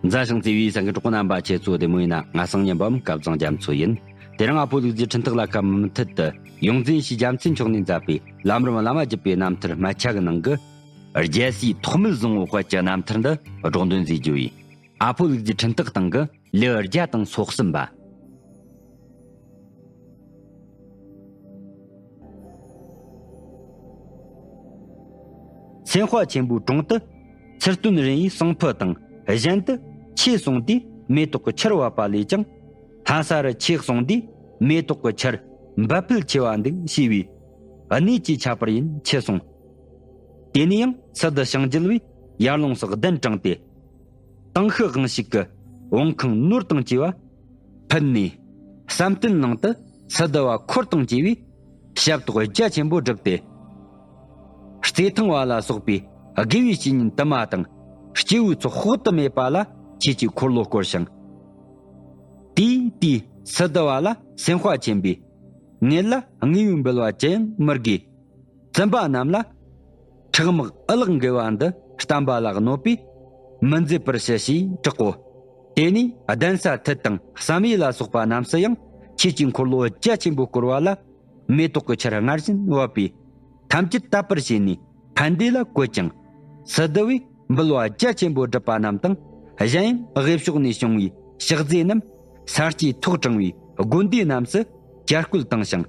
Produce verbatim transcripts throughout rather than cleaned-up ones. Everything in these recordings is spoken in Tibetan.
མཛའ་ཞིང་བརྩེ་བའི་སེམས་ཀྱི་གྲོགས་པོ་རྣམ་པ། ཁྱེད་ཚོ་བདེ་མོ་ཡིན་ན། ང་སང་ཉིན་པའམ་སྐབས་བཟང་རྒྱ་མཚོ་ཡིན། དེ་རིང་ཨ་ཕོ་ལུག་རྫི་འཕྲིན་ཐག་ལ་ཁ་མུ་མཐུད་དུ་ཡོངས་འཛིན་ཞེས་རྒྱལ་མཚན་མཆོག་ནས་མཛད་པའི་ལམ་རིམ་བླ་མ་བརྒྱུད་པའི་རྣམ་ཐར་སྨད་ཆ་གི་ནང་གི་རྒྱལ་སྲས་ཐོགས་མེད་བཟང་པོ་དཔལ་གྱི་རྣམ་ཐར་འདི་སྒྲོག་འདོན་མཛད་རྒྱུ་ཡིན། ཨ་ཕོ་ལུག་རྫི་འཕྲིན་ཐག་སྟེང་གི་ལེའུ་བརྒྱ་དང་སོ་གསུམ་པ། སེམས་དཔའ་ཆེན་པོའི་དྲུང་དུ་ཚུལ་སྟོན་རིན་ཡི་གསང་ཕུ་དང་། གཞན་དུ་ཆོས་གསུངས་དུས་མེ་ཏོག་གི་ཆར་བབས་པ་ལས་ཀྱང་། ལྷ་ས་རུ་ཆོས་གསུངས་དུས་མེ་ཏོག་གི་ཆར་འབབ་འཕེལ་ཆེ་བ་འདུག་ཞེས་པའི་གནས་ཀྱི་ཁྱད་པར་ཡིན་ཆེ་གསུངས། དེ་ནས་ཡང་སི་ཏུ་ཞིང་རྒྱལ་བས་ཡར་ལོངས་སུ་གདན་དྲངས་ཏེ། ཏང་ཤི་དབང་ཕྱུག་གི་བང་ཁང་ནོར་དང་བཅས་པ་ཕུད་ནས། བསམ་གཏན་ནང་དུ་སི་ཏུ་བ་འཁོར་དང་བཅས་པའི་ཞབས་ཏོག་རྒྱ་ཆེན་པོ་བསྒྲུབས་ཏེ། རྩེ་ཐང་བ་ལ་སོགས་པའི་དགེ་བའི་བཤེས་གཉེན་དུ་མ་དང་སྐྱེས་བུའི་ཚོགས་དཔག་ཏུ་མེད་པ་ལ་ཆོས་ཀྱི་འཁོར་ལོ་བསྐོར་ཞིང་། དེའི་དུས་སི་ཏུ་བ་ལ་སེམས་དཔའ་ཆེན་པོས། ངེད་ལ་དངོས་པོའི་འབུལ་བ་ཅི་ཡང་མི་དགོས། བཙུན་པ་རྣམས་ལ་ཁྲག་དམག་ཨུ་ལག་འགེལ་བ་འདི་བསྟན་པ་ལ་གནོད་པས་མི་མཛད་པར་ཞུ་ཞེས་གྲག་གོ། དེ་ནས་གདན་ས་ཐུད་དང་བསམ་ཡས་ལ་སོགས་པ་རྣམས་སུ་ཡང་ཆོས་ཀྱི་འཁོར་ལོ་རྒྱ་ཆེན་པོ་བསྐོར་བ་ལ་མེ་ཏོག་གི་ཆར་སྔར་བཞིན་བབས་པས་ཐམས་ཅད་དད་པར་བྱས་ནས་ཕན་བདེ་ལ་བཀོད་ཅིང་། སི་ཏུ་བས་འབུལ་བ་རྒྱ་ཆེན་པོ་བསྒྲུབས་པ་རྣམས་དང་། གཞན་ཡང་དབུས་ཕྱོགས་ནས་བྱུང་བའི་ཕྱག་རྫས་རྣམས་ས་སྐྱའི་ཐོག་དྲངས་པས་དགོན་སྡེ་རྣམས་སུ་བསྐྱར་བསྐོལ་བཏང་ཞིང་།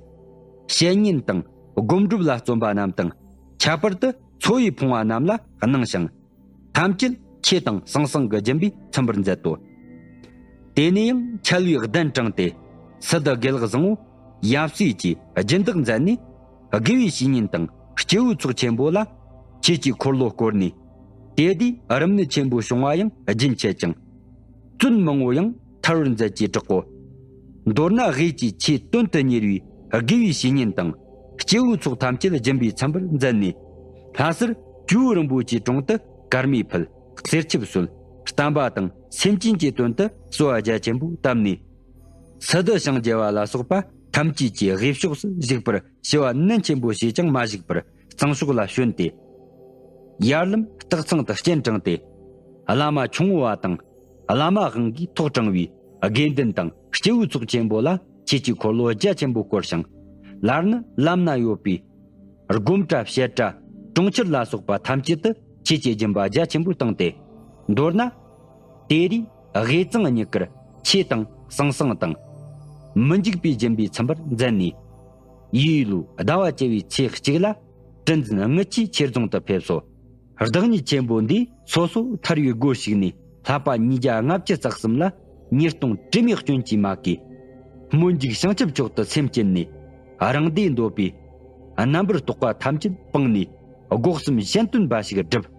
བཤེས་གཉེན་དང་སྒོམ་སྒྲུབ་ལ་བརྩོན་པ་རྣམས་དང་། ཁྱད་པར་དུ་འཚོ་བའི་ཕུང་བ་རྣམས་ལ་གནང་ཞིང་། ཐམས་ཅད་ཆོས་དང་ཟང་ཟིང་གི་སྦྱིན་པས་ཚིམ་པར་མཛད་དོ། དེ་ནས་ཡང་འཆལ་བའི་གདན་དྲངས་ཏེ། སི་ཏུ་དགེ་ལགས་བཟང་པོ་ཡབ་སྲས་ཀྱིས་སྦྱིན་བདག་མཛད་ནས། དགེ་བའི་བཤེས་གཉེན་དང་སྐྱེས་བུའི་ཚོགས་ཆེན་པོ་ལ་ཆོས་ཀྱི་འཁོར་ལོ་བསྐོར་ནས། དེ་དུས་རིམས་ནད་ཆེན་པོ་བྱུང་བ་ཡང་རྒྱུན་ཆད་ཅིང་། བཙོན་མང་པོ་ཡང་ཐར་བར་མཛད་ཅེས་གྲག་གོ། མདོར་ན་དབུས་ཀྱི་ཆོས་དོན་དུ་གཉེར་བའི་དགེ་བའི་བཤེས་གཉེན་དང་སྐྱེས་བུའི་ཚོགས་ཐམས་ཅད་སྦྱིན་པས་ཚིམ་པར་མཛད་ནས། ལྷ་སར་ཇོ་བོ་རིན་པོ་ཆེའི་དྲུང་དུ་དཀར་མེ་ཕུལ། གསེར་ཆིབས་གསོལ། བསྟན་པ་དང་སེམས་ཅན་གྱི་དོན་དུ་གསོལ་བ་རྒྱ་ཆེན་པོ་བཏབ་ནས། སི་ཏུ་ཞིང་རྒྱལ་བ་ལ་སོགས་པ་ཐམས་ཅད་ཀྱིས་དབུས་ཕྱོགས་སུ་བཞུགས་པར་ཞུ་བ་ནན་ཆེན་པོ་བྱས་ཀྱང་མ་བཞུགས་པར་གཙང་ཕྱོགས་ལ་བྱོན་ཏེ། ཡར་ལམ་སྟག་ཚང་དུ་སྤྱན་དྲངས་ཏེ། བླ་མ་ཁྱུང་པོ་བ་དང་། བླ་མ་དབང་གིས་ཐོག་དྲངས་པའི་དགེ་འདུན་དང་སྐྱེས་བུའི་ཚོགས་ཆེན་པོ་ལ་ཆོས་ཀྱི་འཁོར་ལོ་རྒྱ་ཆེན་པོ་བསྐོར་ཞིང་། ལར་ནི་ལམ་ན་ཡོད་པའི་སྒོམ་གྲྭ་བཤད་གྲྭ་གྲོང་ཁྱེར་ལ་སོགས་པ་ཐམས་ཅད་དུ་ཆོས་ཀྱི་སྦྱིན་པ་རྒྱ་ཆེན་པོ་བཏང་སྟེ། མདོར་ན། དེ་རིང་དབུས་གཙང་གཉིས་ཀར་ཆོས་དང་ཟང་ཟིང་དང་། མི་འཇིགས་པའི་སྦྱིན་པས་ཚིམ་པར་མཛད་ནས། ཡོས་ལོའི་ཟླ་བ་བཅུ་བའི་ཚེས་གཅིག་ལ། གྲུ་འཛིན་དངུལ་ཆུའི་ཆོས་རྫོང་དུ་ཕེབས་སོ། བདག་ཉིད་ཆེན་པོ་འདིས་སོ་སོ་ཐར་བའི་སྒོ་ཞུགས་ནས། བསླབ་པ་ཉིས་བརྒྱ་ལྔ་བཅུ་རྩ་གསུམ་ལ། ཉེས་ལྟུང་དྲི་མའི་སྐྱོན་གྱིས་མ་གོས། སྨོན་འཇུག་བྱང་ཆུབ་མཆོག་ཏུ་སེམས་བསྐྱེད་ནས། རང་སྡེ་འདོད་པའི་རྣམ་པར་རྟོག་པ་ཐམས་ཅད་སྤངས་ནས། སྒོ་གསུམ་གཞན་དོན་འབའ་ཞིག་བསྒྲུབས།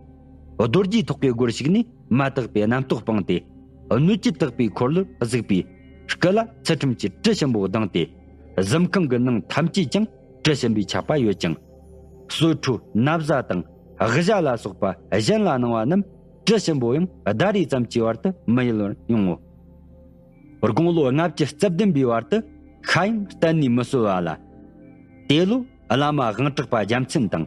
རྡོ་རྗེ་ཐེག་པའི་སྒོར་ཞུགས་ནས། མ་དག་པའི་རྣམ་རྟོག་སྤངས་ཏེ། སྣོད་བཅུད་དག་པའི་འཁོར་ལོར་གཟིགས་པའི་སྐུ་ལ། ཚུལ་ཁྲིམས་ཀྱི་དྲི་ཞིམ་པོ་ལྡང་སྟེ། གཟིམ་ཁང་གི་ནང་ཐམས་ཅད་ཀྱང་དྲི་ཞིམ་པའི་ཆད་པ་ཡོད་ཅིང་། གསོལ་ཁྲོ་ན་བཟའ་དང་གཞུ་ལ་སོགས་པ་གཞན་ལ་གནང་བ་རྣམས་དྲི་ཞིམ་པོ་ཡང་ཟླ་རེ་ཙམ་གྱི་བར་དུ་མི་ཡལ་བར་ཡོང་ངོ་། དགུང་ལོ་ལྔ་བཅུ་རྩ་བདུན་པའི་བར་དུ་ཤ་ཡང་གཏན་ནས་མི་གསོལ་བ་ལ། དེ་ལོ་བླ་མ་དབང་དྲག་པ་རྒྱལ་མཚན་དང་།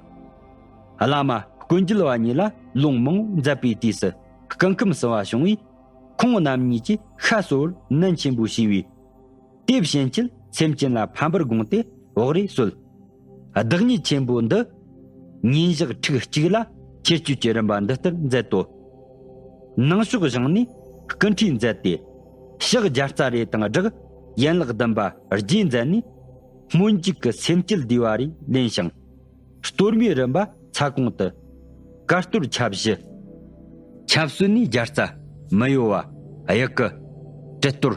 བླ་མ་དཀོན་མཆོག་བ་གཉིས་ལ་ལུང་མང་པོ་མཛད་པའི་དུས་སུ། སྐུ་ཁམས་བསྲིང་བ་བྱུང་བས། ཁོང་རྣམ་གཉིས་ཀྱིས་ཤ་གསོལ་བར་ནན་ཆེན་པོ་བྱས་པས། དེ་བྱིན་གྱིས་སེམས་ཅན་ལ་ཕན་པར་དགོངས་ཏེ་འོག་རེ་གསོལ། བདག་ཉིད་ཆེན་པོ་འདི་ཉིན་ཞག་ཕྲུགས་གཅིག་ལ་ཁྱེར་སྐྱོད་ཀྱི་རིམ་པ་འདི་ལྟར་མཛད་དོ། ནང་ཕྱོགས་བཞེངས་ནས་སྐུ་ཁྲུས་མཛད་དེ། ཕྱག་བརྒྱ་རྩ་རེ་དང་སྦྲགས་ཡན་ལག་བདུན་པ་རྒྱས་མཛད་ནས། སྨོན་འཇུག་གི་སེམས་བསྐྱེད་བསྡུས་པ་རེ་ལེན་ཞིང་། གཏོར་མའི་རིམ་པ་ཚ་གོང་དུ། དཀར་གཏོར་ཆ་བཞི། ཆབ་གསོལ་ནས་བརྒྱ་རྩ། མི་གཡོ་བ། དབྱུ་གུ། གྲི་གཏོར།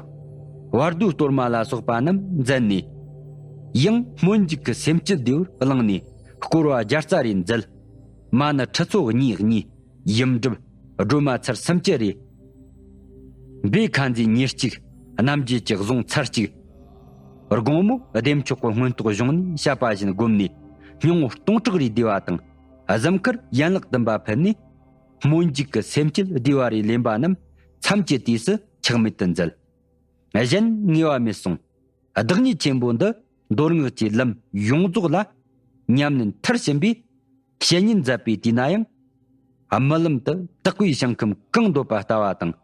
བར་དོའི་གཏོར་མ་ལ་སོགས་པ་རྣམས་མཛད་ནས། ཡང་སྨོན་འཇུག་གི་སེམས་བསྐྱེད་བསྡུས་པར་བླངས་ནས། བསྐོར་བ་བརྒྱ་རྩ་རེ་མཛད། མ་ཎི་ཁྲི་ཚོ་གཉིས་གཉིས། ཡུམ་སྒྲུབ། སྒྲོལ་མ་ཚར་སུམ་ཅུ་རེ། བཻ་ཁ་མཛེས་ཉེར་གཅིག། རྣམ་འབྱེད་ཀྱི་གཟུངས་ཚར་གཅིག། དགོང་མོ་བདེ་མཆོག་གི་མངོན་རྟོགས་གཞུང་ནས་བཤད་པ་བཞིན་བསྒོམས་ནས། སྙིང་པོ་སྟོང་ཕྲག་རེ་བསྡུས་པ་དང་། གཟིམ་ཁར་ཡན་ལག་བདུན་པ་ཕུལ་ནས། སྨོན་འཇུག་གི་སེམས་བསྐྱེད་བསྡུས་པ་རེ་ལེན་པ་རྣམས་མཚམས་ཀྱི་དུས་སུ་ཆག་མེད་དུ་མཛད། གཞན་ངེས་པ་མེད་གསུངས། བདག་ཉིད་ཆེན་པོ་འདི་མདོ་སྔགས་ཀྱི་ལམ་ཡོངས་རྫོགས་ལ་ཉམས་ལེན་མཐར་ཕྱིན་པས། བཤེས་གཉེན་མཛད་པའི་དུས་ན་ཡང་། རྨི་ལམ་དུ་དག་པའི་ཞིང་ཁམས་གང་འདོད་པ་ལྟ་བ་དང་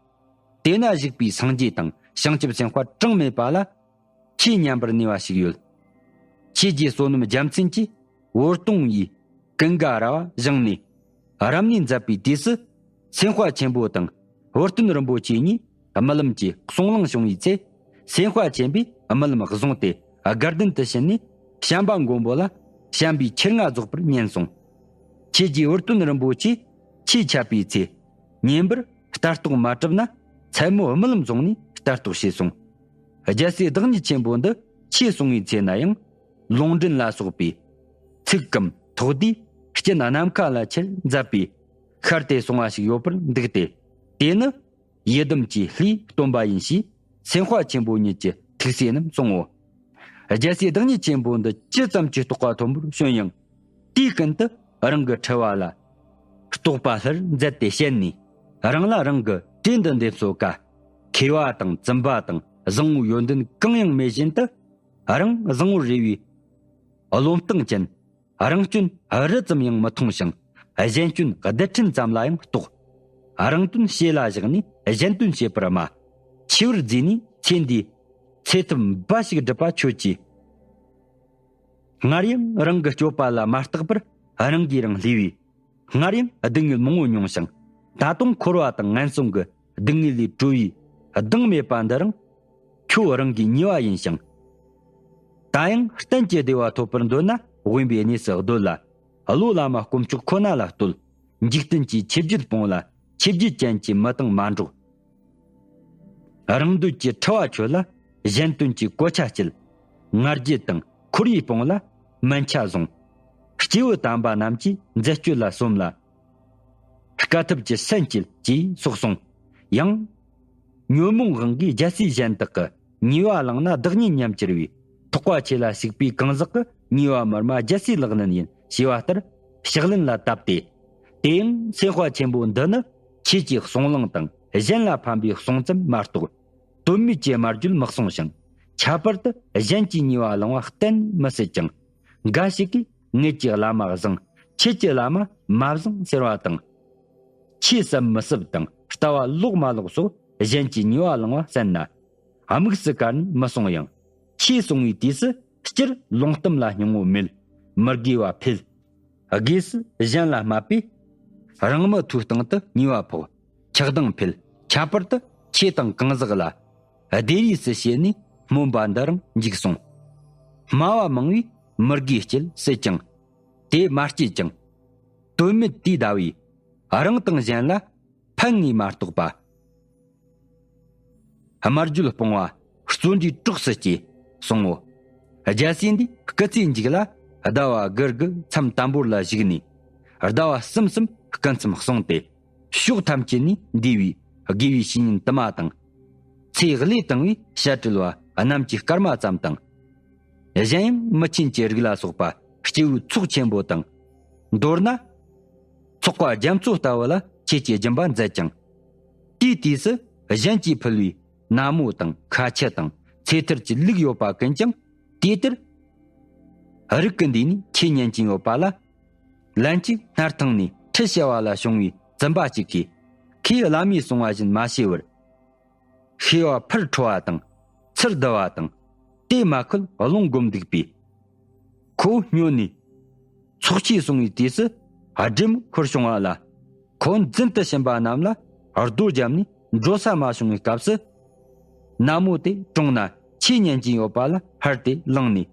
དེ་ན་བཞུགས་པའི་སངས་རྒྱས་དང་བྱང་ཆུབ་སེམས་དཔའ་གྲངས་མེད་པ་ལ་ཆོས་ཉན་པར་ནུས་པ་ཞིག་ཡོད། ཆོས་རྗེ་བསོད་ནམས་རྒྱལ་མཚན་གྱིས་འོད་སྟོང་ཡི་ཀུན་དགའ་ར་བ་བཞེངས་ནས་རབ་གནས་མཛད་པའི་དུས་སུ། སེམས་དཔའ་ཆེན་པོ་དང་འོད་སྟོན་རིན་པོ་ཆེ་གཉིས་རྨི་ལམ་གྱི་གསུང་གླེང་བྱུང་བའི་ཚེ། སེམས་དཔའ་ཆེན་པོས་རྨི་ལམ་བཟུང་སྟེ་དགའ་ལྡན་དུ་ཕྱིན་ནས་བྱམས་པ་མགོན་པོ་ལ་བྱམས་པའི་ཆེར་མངའ་རྫོགས་པར་བསྙེན་སོང་། ཆོས་རྗེ་འོད་སྟོན་རིན་པོ་ཆེ་ཆོས་འཆད་པའི་ཚེ། ཉན་པར་ལྟ་རྟོག་མ་གྲུབ་ན་མཚན་མོ་རྨི་ལམ་བཟུང་ནས་ལྟ་རྟོག་བྱས་སོང་། རྒྱལ་སྲས་བདག་ཉིད་ཆེན་པོ་འདི་ཆོས་གསུང་བའི་ཚེ་ན་ཡང་། ལུང་འདྲེན་ལ་སོགས་པའི་ཚིག་གམ་ཐོག་དེའི་སྤྱན་ནམ་མཁའ་ལ་ཁྱེར་མཛད་པའི་ཤར་ཏེ་གསུང་བ་ཞིག་ཡོད་པར་འདུག་སྟེ། དེ་ནི་ཡི་དམ་གྱི་ལྷས་སྟོན་པ་ཡིན་ཞེས་སེམས་དཔའ་ཆེན་པོ་ཉིད་ཀྱི་ཐུགས་སྲས་རྣམས་གསུང་ངོ་། རྒྱལ་སྲས་བདག་ཉིད་ཆེན་པོ་འདི་ཇི་ཙམ་གྱི་རྟོགས་པ་མཐོན་པོར་བྱོན་ཡང་། དེའི་ཀུན་ཏུ་རང་གི་འཁྲི་བ་ལ་རྟོག་པ་ལྷུར་མཛད་དེ་བཤད་ནས། རང་ལ་རང་གི་གྲས་འདི་འདེབས་སོ་ཀ། མཁས་པ་དང་བཙུན་པ་དང་བཟང་བོའི་ཡོན་ཏན་གང་ཡང་མེད་བཞིན་དུ། རང་བཟང་བོར་རེ་བའི་བློ་བཏང་ཅན། རང་སྐྱོན་རི་ཙམ་ཡང་མི་མཐོང་ཞིང་། གཞན་སྐྱོན་རྡུལ་ཕྲན་ཙམ་ལ་ཡང་རྟོག། རང་དོན་ཕྱི་ལ་བཞག་ནས་གཞན་དོན་བྱེད་པར་སྨྲ། འཆི་བར་བརྫུས་ནས་ཚེ་འདིའི་ཚེ་ཐབས་འབའ་ཞིག་སྒྲུབ་པ་ཁྱོད་ཀྱིས། སྔར་ཡང་རང་གི་སྤྱོད་པ་ལ་མ་བརྟགས་པར་རང་གིས་རང་བསླུས་པས། སྔར་ཡང་སྡུག་བསྔལ་མང་པོ་མྱོང་ཞིང་། ད་དུང་འཁོར་བ་དང་ངན་སོང་གི་སྡུག་བསྔལ་ལས་གྲོལ་བའི་གདེང་མེད་པ་འདི་རང་ཁྱོད་རང་གི་ཉེས་པ་ཡིན་ཞིང་། ད་ཡང་གཏན་གྱི་བདེ་བ་ཐོབ་པར་འདོད་ན་དབེན་པའི་གནས་སུ་སྡོད་ལ། བློ་ལ་མ་དཀོན་མཆོག་ཁོ་ན་ལ་བསྟོད། འཇིག་རྟེན་གྱི་ཆོས་བརྒྱད་སྤོང་ལ་ཆོས་བརྒྱད་ཅན་གྱི་མི་དང་མ་འགྲོགས། རང་འདོད་ཀྱི་འཁྲི་བ་ཆོད་ལ་གཞན་དོན་གྱི་གོ་ཆ་བསྐྱེད། ང་རྒྱལ་དང་ཁོར་ཡུག་སྤོང་ལ་མན་ཆད་བཟུང་། སྐྱེས་བུ་དམ་པ་རྣམས་ཀྱིས་མཛད་སྤྱོད་ལ་སོམས་ལ། དཀའ་ཐུབ་ཀྱི་སེམས་བསྐྱེད་ཅེས་སོགས་གསུངས། ཡང་། ཉོན་མོངས་དབང་གིས་རྒྱལ་སྲས་གཞན་དག་གི་ཉེས་པ་བླངས་ན་བདག་ཉིད་ཉམས་གྱུར་པའི་ཐེག་པ་ཆེ་ལ་ཞུགས་པའི་གང་ཟག་གི་ཉེས་པ་མར་མ་རྒྱལ་སྲས་ལག་ལེན་ཡིན་ཞེས་པ་ལྟར་ཕྱག་ལེན་ལ་བཏབ་སྟེ། དེ་ཡང་སེམས་དཔའ་ཆེན་པོ་འདི་ནི་ཆོས་ཀྱི་གསུང་གླེང་དང་གཞན་ལ་ཕན་པའི་གསུང་ཙམ་མ་གཏོགས། དོན་མེད་ཀྱི་སྨྲ་བརྗོད་མི་གསུང་ཞིང་། ཁྱད་པར་དུ་གཞན་གྱི་ཉེས་པ་བླང་བ་གཏན་མི་སྲིད་ཅིང་། འགའ་ཞིག་གིས་ངེད་ཀྱི་བླ་མ་བཟང་། ཁྱེད་ཀྱི་བླ་མ་མ་བཟང་ཟེར་བ་དང་། ཆོས་ཟབ་མི་ཟབ་དང་ལྟ་བ་ལོག་མ་ལོག་སོགས་གཞན་གྱི་ཉེས་པ་བླང་བ་བསམས་ན། དམིགས་སུ་བཀར་ནས་མི་གསུང་ཡང་། ཆོས་གསུང་བའི་དུས་སུ་སྤྱིར་ལུང་གཏམ་ལ་སྙིང་པོ་མེད། མི་དགེ་བ་འཕེལ། དགོས་སུ་གཞན་ལ་སྨྲས་པས། རང་མི་ཐོས་སྟེང་དུ་ཉེས་པ་ཕོག། ཆགས་སྡང་འཕེལ། ཁྱད་པར་དུ་ཆོས་དང་གང་ཟག་ལ་སྡེ་རིས་སུ་བྱས་ནས་སྨོན་པ་འདི་རང་འཇིག་གསུངས། སྨྲ་བ་མང་བས་མི་དགེ་སྐྱེད་སྲིད་ཀྱང་། དེ་མ་སྐྱེས་ཀྱང་། དོན་མེད་དེ་བདའ་བས་རང་དང་གཞན་ལ་ཕན་ངེས་མ་གཏོགས་པ། སྨྲ་བརྗོད་སྤོང་བ་བརྩོན་འགྲུས་གྲོགས་སུ་སྐྱེ་གསུང་ངོ་། རྒྱལ་སྲས་འདིས་སྐུ་ཚེའི་མཇུག་ལ་ཟླ་བ་དགུ་དགུ་མཚམས་དམ་པོར་ལ་བཞུགས་ནས། ཟླ་བ་གསུམ་གསུམ་སྐུ་མཚམས་བསྲུངས་ཏེ། ཕྱོགས་ཐམས་ཅད་ནས་འདུས་པའི་དགེ་བའི་བཤེས་གཉེན་དུ་མ་དང་། ཚེ་བློས་བཏང་བའི་བཤད་གྲྭ་བ་རྣམས་ཀྱི་སྐར་མ་ཙམ་དང་། གཞན་ཡང་མི་ཆེན་གྱི་རིགས་ལ་སོགས་པ་སྐྱེ་བོའི་ཚོགས་ཆེན་པོ་དང་། མདོར་ན། ཚོགས་པ་རྒྱ་མཚོ་ལྟ་བུ་ལ་ཆོས་ཀྱི་སྦྱིན་པ་མཛད་ཅིང་། དེའི་དུས་སུ་གཞན་གྱིས་ཕུལ་བའི་ན་མོ་དང་ཁ་ཆུ་དང་ཚེ་ཐར་གྱི་ལུག་ཡོད་པ་ཀུན་ཀྱང་དེ་ལྟར། རིགས་ཀྱི་འདུས་ནས་ཆོས་ཉན་གྱིན་ཡོད་པ་ལ། ལན་གཅིག་སྣར་ཐང་ནས་ཁྲི་བྱ་བ་ལ་བྱུང་བའི་བཙུན་པ་གཅིག་གིས་ཁོས་བླ་མས་གསུང་བ་བཞིན་མ་བྱས་པར། ཤེས་པ་ཕར་འཕྲོ་བ་དང་ཚུར་བསྡུ་བ་དང་། དེ་མ་ཁུལ་རླུང་བསྒོམས་འདུག་པས། ཁོ་བོ་སྨྱོ་ནས། ཚོགས་ཆོས་གསུང་བའི་དུས་སུ་སྒྲོལ་མ་ཤོར་བྱུང་བ་ལ། ཁོ་བོ་འཛིན་དུ་ཕྱིན་པ་རྣམས་ལ་རྡོ་བརྒྱབ་ནས་འགྲོ་ས་མ་བྱུང་བའི་སྐབས་སུ། ན་མོ་དེ་གྲོངས་ན་ཆོས་ཉན་གྱིན་ཡོད་པ་ལ་ཕར་དེ་བླངས་ནས་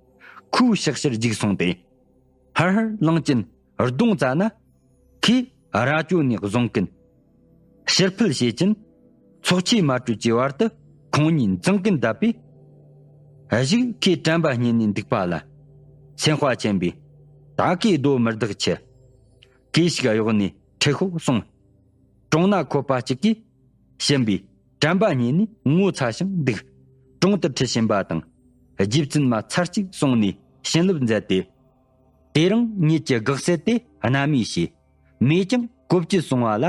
ཁོའི་ཕྱག་ཕྱིར་འཇུག་སོང་སྟེ། ཧར་ཧར་ལངས་ཀྱིན་གདོང་བཙལ་ན། ཁོས་རྭ་ཅོ་ནས་བཟུང་གིན། ཕྱིར་ཕུད་བྱེད་ཀྱིན། ཚོགས་ཆོས་མ་གྲོལ་གྱི་བར་དུ་ཁོང་གཉིས་འཛིང་གིན་བསྡད་པས། གཞུག་ཁོས་དྲན་པ་རྙེད་ནས་འདུག་པ་ལ། སེམས་དཔའ་ཆེན་པོས། ད་ཁོས་རྡོ་མི་བདག་ཁྱི། གུས་ཤིག་གཡོགས་ནས་ཁྲིད་ཤོག་གསུངས། གྲོང་ན་ཁོ་པ་གཅིག་གིས་ཕྱིན་པས་དྲན་པ་རྙེད་ནས་ངོ་ཚ་ཞིང་འདུག། གྲོང་དུ་ཁྲིད་བྱིན་པ་དང་། རྗེ་བཙུན་མ་ཚར་གཅིག་སོང་ནས་བྱིན་རླབས་མཛད་དེ། དེ་རིང་ཉིད་ཀྱི་དགག་གསལ་དེ་རྣ་མོས་ཤེས། མོས་ཀྱང་གོ་བཅུ་གསུང་བ་ལ་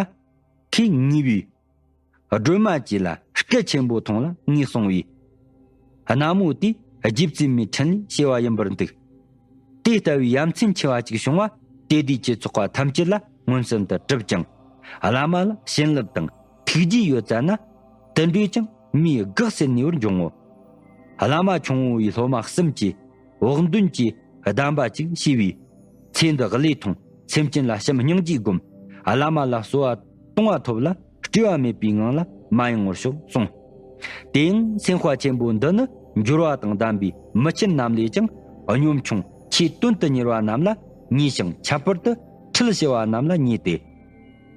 ཁོས་ངེས་པའི་སྒྲོལ་མ་བཅས་ལ་སྐད་ཆེན་པོ་ཐོངས་ལ་ངས་གསུང་བས། རྣ་མོ་དེས་རྗེ་བཙུན་མའི་འཕྲིན་ལས་ཤེས་པ་ཡིན་པར་འདུག། དེ་ལྟ་བུའི་ཡ་མཚན་ཆེ་བ་ཅིག་བྱུང་བ་དེ་དུས་ཀྱི་ཚོགས་པ་ཐམས་ཅད་ལ་མངོན་སུམ་དུ་གྲུབ་ཅིང་། བླ་མ་ལ་བྱིན་རླབས་དང་ཐུགས་རྗེ་ཡོད་ཙ་ན། དུད་འགྲོས་ཀྱང་མིའི་སྒེག་སེར་ནུས་པར་འབྱུང་ངོ་། བླ་མ་ཆུང་ངུ་བའི་སློབ་མ་གསུམ་གྱིས་བོགས་འདོན་གྱི་གདམས་པ་ཅིག་ཞུས་པས། ཚེ་འདི་བློས་ཐོངས། སེམས་ཅན་ལ་བྱམས་སྙིང་རྗེ་བསྒོམ། བླ་མ་ལ་གསོལ་བ་གཏོང་བ་ཐོབ་ལ། བསྐྲུན་པ་མེད་པའི་ངང་ལ་མ་ཡེངས་པར་ཤོག་གསུངས། དེ་ཡང་སེམས་དཔའ་ཆེན་པོ་འདི་ནི་འབྱོར་བ་དང་ལྡན་པའི་མི་ཆེན་རྣམས་ལས་ཀྱང་གཉོམ་ཆུང་། ཆེས་དོན་དུ་གཉེར་བ་རྣམས་ལ་ཉེ་ཞིང་། ཁྱད་པར་དུ་ཁྲུལ་ཞི་བ་རྣམས་ལ་ཉེ་སྟེ།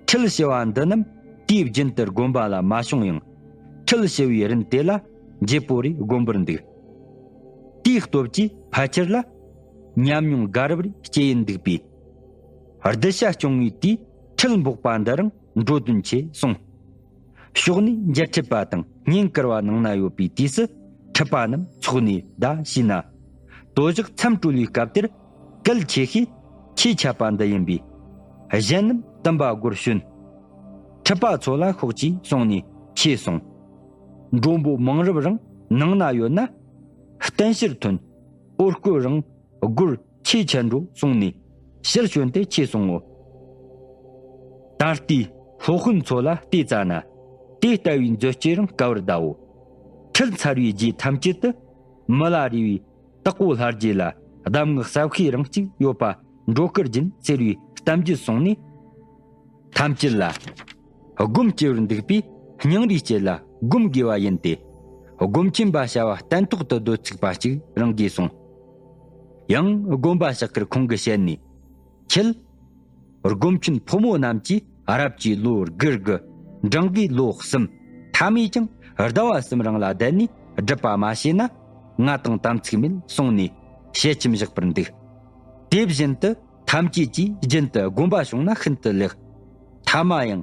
ཁྲུལ་ཞི་བ་འདི་རྣམས་དུས་རྒྱུན་དུ་དགོན་པ་ལ་མ་བྱུང་ཡང་། ཁྲུལ་ཞི་བའི་རིན་དེ་ལ་འབྱེད་པོ་རེ་བསྒོམ་པར་འདུག། དེའི་སྟོབས་ཀྱིས་ཕལ་ཆེར་ལ་ཉམས་མྱོང་དགའ་རབ་རེ་སྐྱེ་ཡི་འདུག་པས། གདུལ་བྱ་སྐྱོང་བའི་དུས་ཁྲུལ་འབོག་པ་འདི་རང་འགྲོ་དོན་ཆེ་གསུངས། ཕྱོགས་ནས་འཇལ་འཕྲད་པ་དང་བསྙེན་བཀུར་བ་ནང་ན་ཡོད་པའི་དུས་སུ། འཁྲུལ་པ་རྣམས་ཚོགས་ནས་བདའ་ཞེ་ན། དོ་བཞག་མཚམས་གྲོལ་བའི་སྐབས་དེར། གལ་ཆེ་ཤོས་ཆོས་འཆད་པ་འདི་ཡིན་པས། གཞན་རྣམས་བསྟུན་པ་སྒོར་བྱོན། འཁྲུལ་པ་ཚོགས་ལ་ཤོག་ཅེས་གསུངས་ནས་ཆོས་གསུངས། མགྲོན་པོ་མང་རབས་རང་ནང་ན་ཡོད་ན། བསྟན་ཕྱིར་ཐོན། འོ་སྐོལ་རང་སྒོར་ཆོས་འཆད་འགྲོ་གསུངས་ནས་ཕྱིར་བྱོན་ཏེ་ཆོས་གསུང་ངོ་། ད་ལྟའི་སློབ་དཔོན་ཚོ་ལ་བལྟས་ཙ་ན། དེ་ལྟ་བུའི་མཛོད་ཅིག་རང་དཀའ་བར་གདའོ། ཁྲིད་ཚར་བའི་རྗེས་ཐམས་ཅད་དུ། མི་ལ་རས་པའི་དྭགས་པོ་ལྷ་རྗེ་ལ་གདམས་ངག་ཟབ་ཤོས་རང་གཅིག་ཡོད་པ་འགྲོ་ཀུན་སྦྱིན་ཟེར་བའི་གཏམ་རྒྱུད་གསུངས་ནས། ཐམས་ཅད་ལ་སྒོམ་སྐྱེ་བར་འདུག་པས། སྙིང་རུས་བསྐྱེད་ལ་སྒོམ་དགོས་པ་ཡིན་ཏེ། སྒོམ་ཆེན་པ་བྱ་བ་སྟན་ཐོག་ཏུ་སྡོད་ཚུགས་པ་ཅིག་རང་དགོས་གསུངས། ཡང་དགོན་པ་ཕྱག་ཁར་ཁོང་གི་ཞལ་ནས། ཁྱེད། སྒོམ་ཆེན་ཕོ་མོ་རྣམས་ཀྱིས་རབ་ཀྱི་ལོ་དགུ་དགུ། འབྲིང་གིས་ལོ་གསུམ། ཐ་མས་ཀྱང་ཟླ་བ་གསུམ་རིང་ལ་བསྡད་ནས་སྒྲུབ་པ་མ་བྱས་ན། ང་དང་དམ་ཚིག་མེད་གསུངས་ནས་ཞལ་ཆེམས་བཞག་པར་འདུག། དེ་བཞིན་དུ་ཐམས་ཅད་ཀྱིས་རྒྱུན་དུ་སྒོམ་པ་བྱུང་ན་ཤིན་ཏུ་ལེགས། ཐ་མ་ཡང་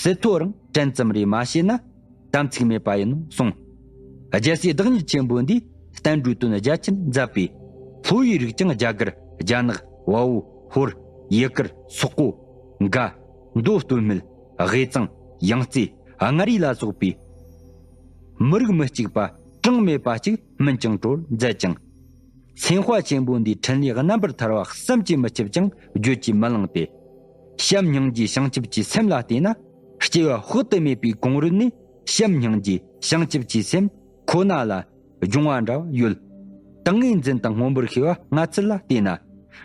ཟིན་ཐོ་རིང་དྲན་ཙམ་རེ་མ་བྱས་ན། དམ་ཚིག་མེད་པ་ཡིན་ནོ་གསུངས། རྒྱལ་སྲས་བདག་ཉིད་ཆེན་པོ་འདིས་བསྟན་འགྲོའི་དོན་རྒྱ་ཆེན་མཛད་པས། ལྷོ་ཡི་རིགས་ཀྱང་རྒྱ་གར། རྒྱ་ནག། བལ་པོ། ཧོར། ཡུ་གུར། སོག་པོ། འགའ། མདོ་སྟོད་སྨད། དབུས་གཙང་། ཡང་རྩེ། མངའ་རིས་ལ་སོགས་པའི་མི་རིགས་མི་གཅིག་པ་གྲངས་མེད་པ་ཅིག་སྨིན་ཅིང་གྲོལ་མཛད་ཅིང་། སེམས་དཔའ་ཆེན་པོ་འདིའི་འཕྲིན་ལས་རྣམ་པར་ཐར་བ་བསམ་གྱིས་མི་ཁྱབ་ཅིང་བརྗོད་ཀྱིས་མི་ལང་སྟེ། བྱམས་སྙིང་རྗེ་བྱང་ཆུབ་ཀྱི་སེམས་ལ་བལྟས་ན། སྐྱེ་བ་དཔག་ཏུ་མེད་པའི་གོང་རོལ་ནས། བྱམས་སྙིང་རྗེ་བྱང་ཆུབ་ཀྱི་སེམས་ཁོ་ན་ལ་སྦྱོང་བ་འདྲ་བ་ཡོད། ཏིང་ངེ་འཛིན་དང་མངོན་པར་ཤེས་པ་སྔ་ཚུལ་ལ་བལྟས་ན།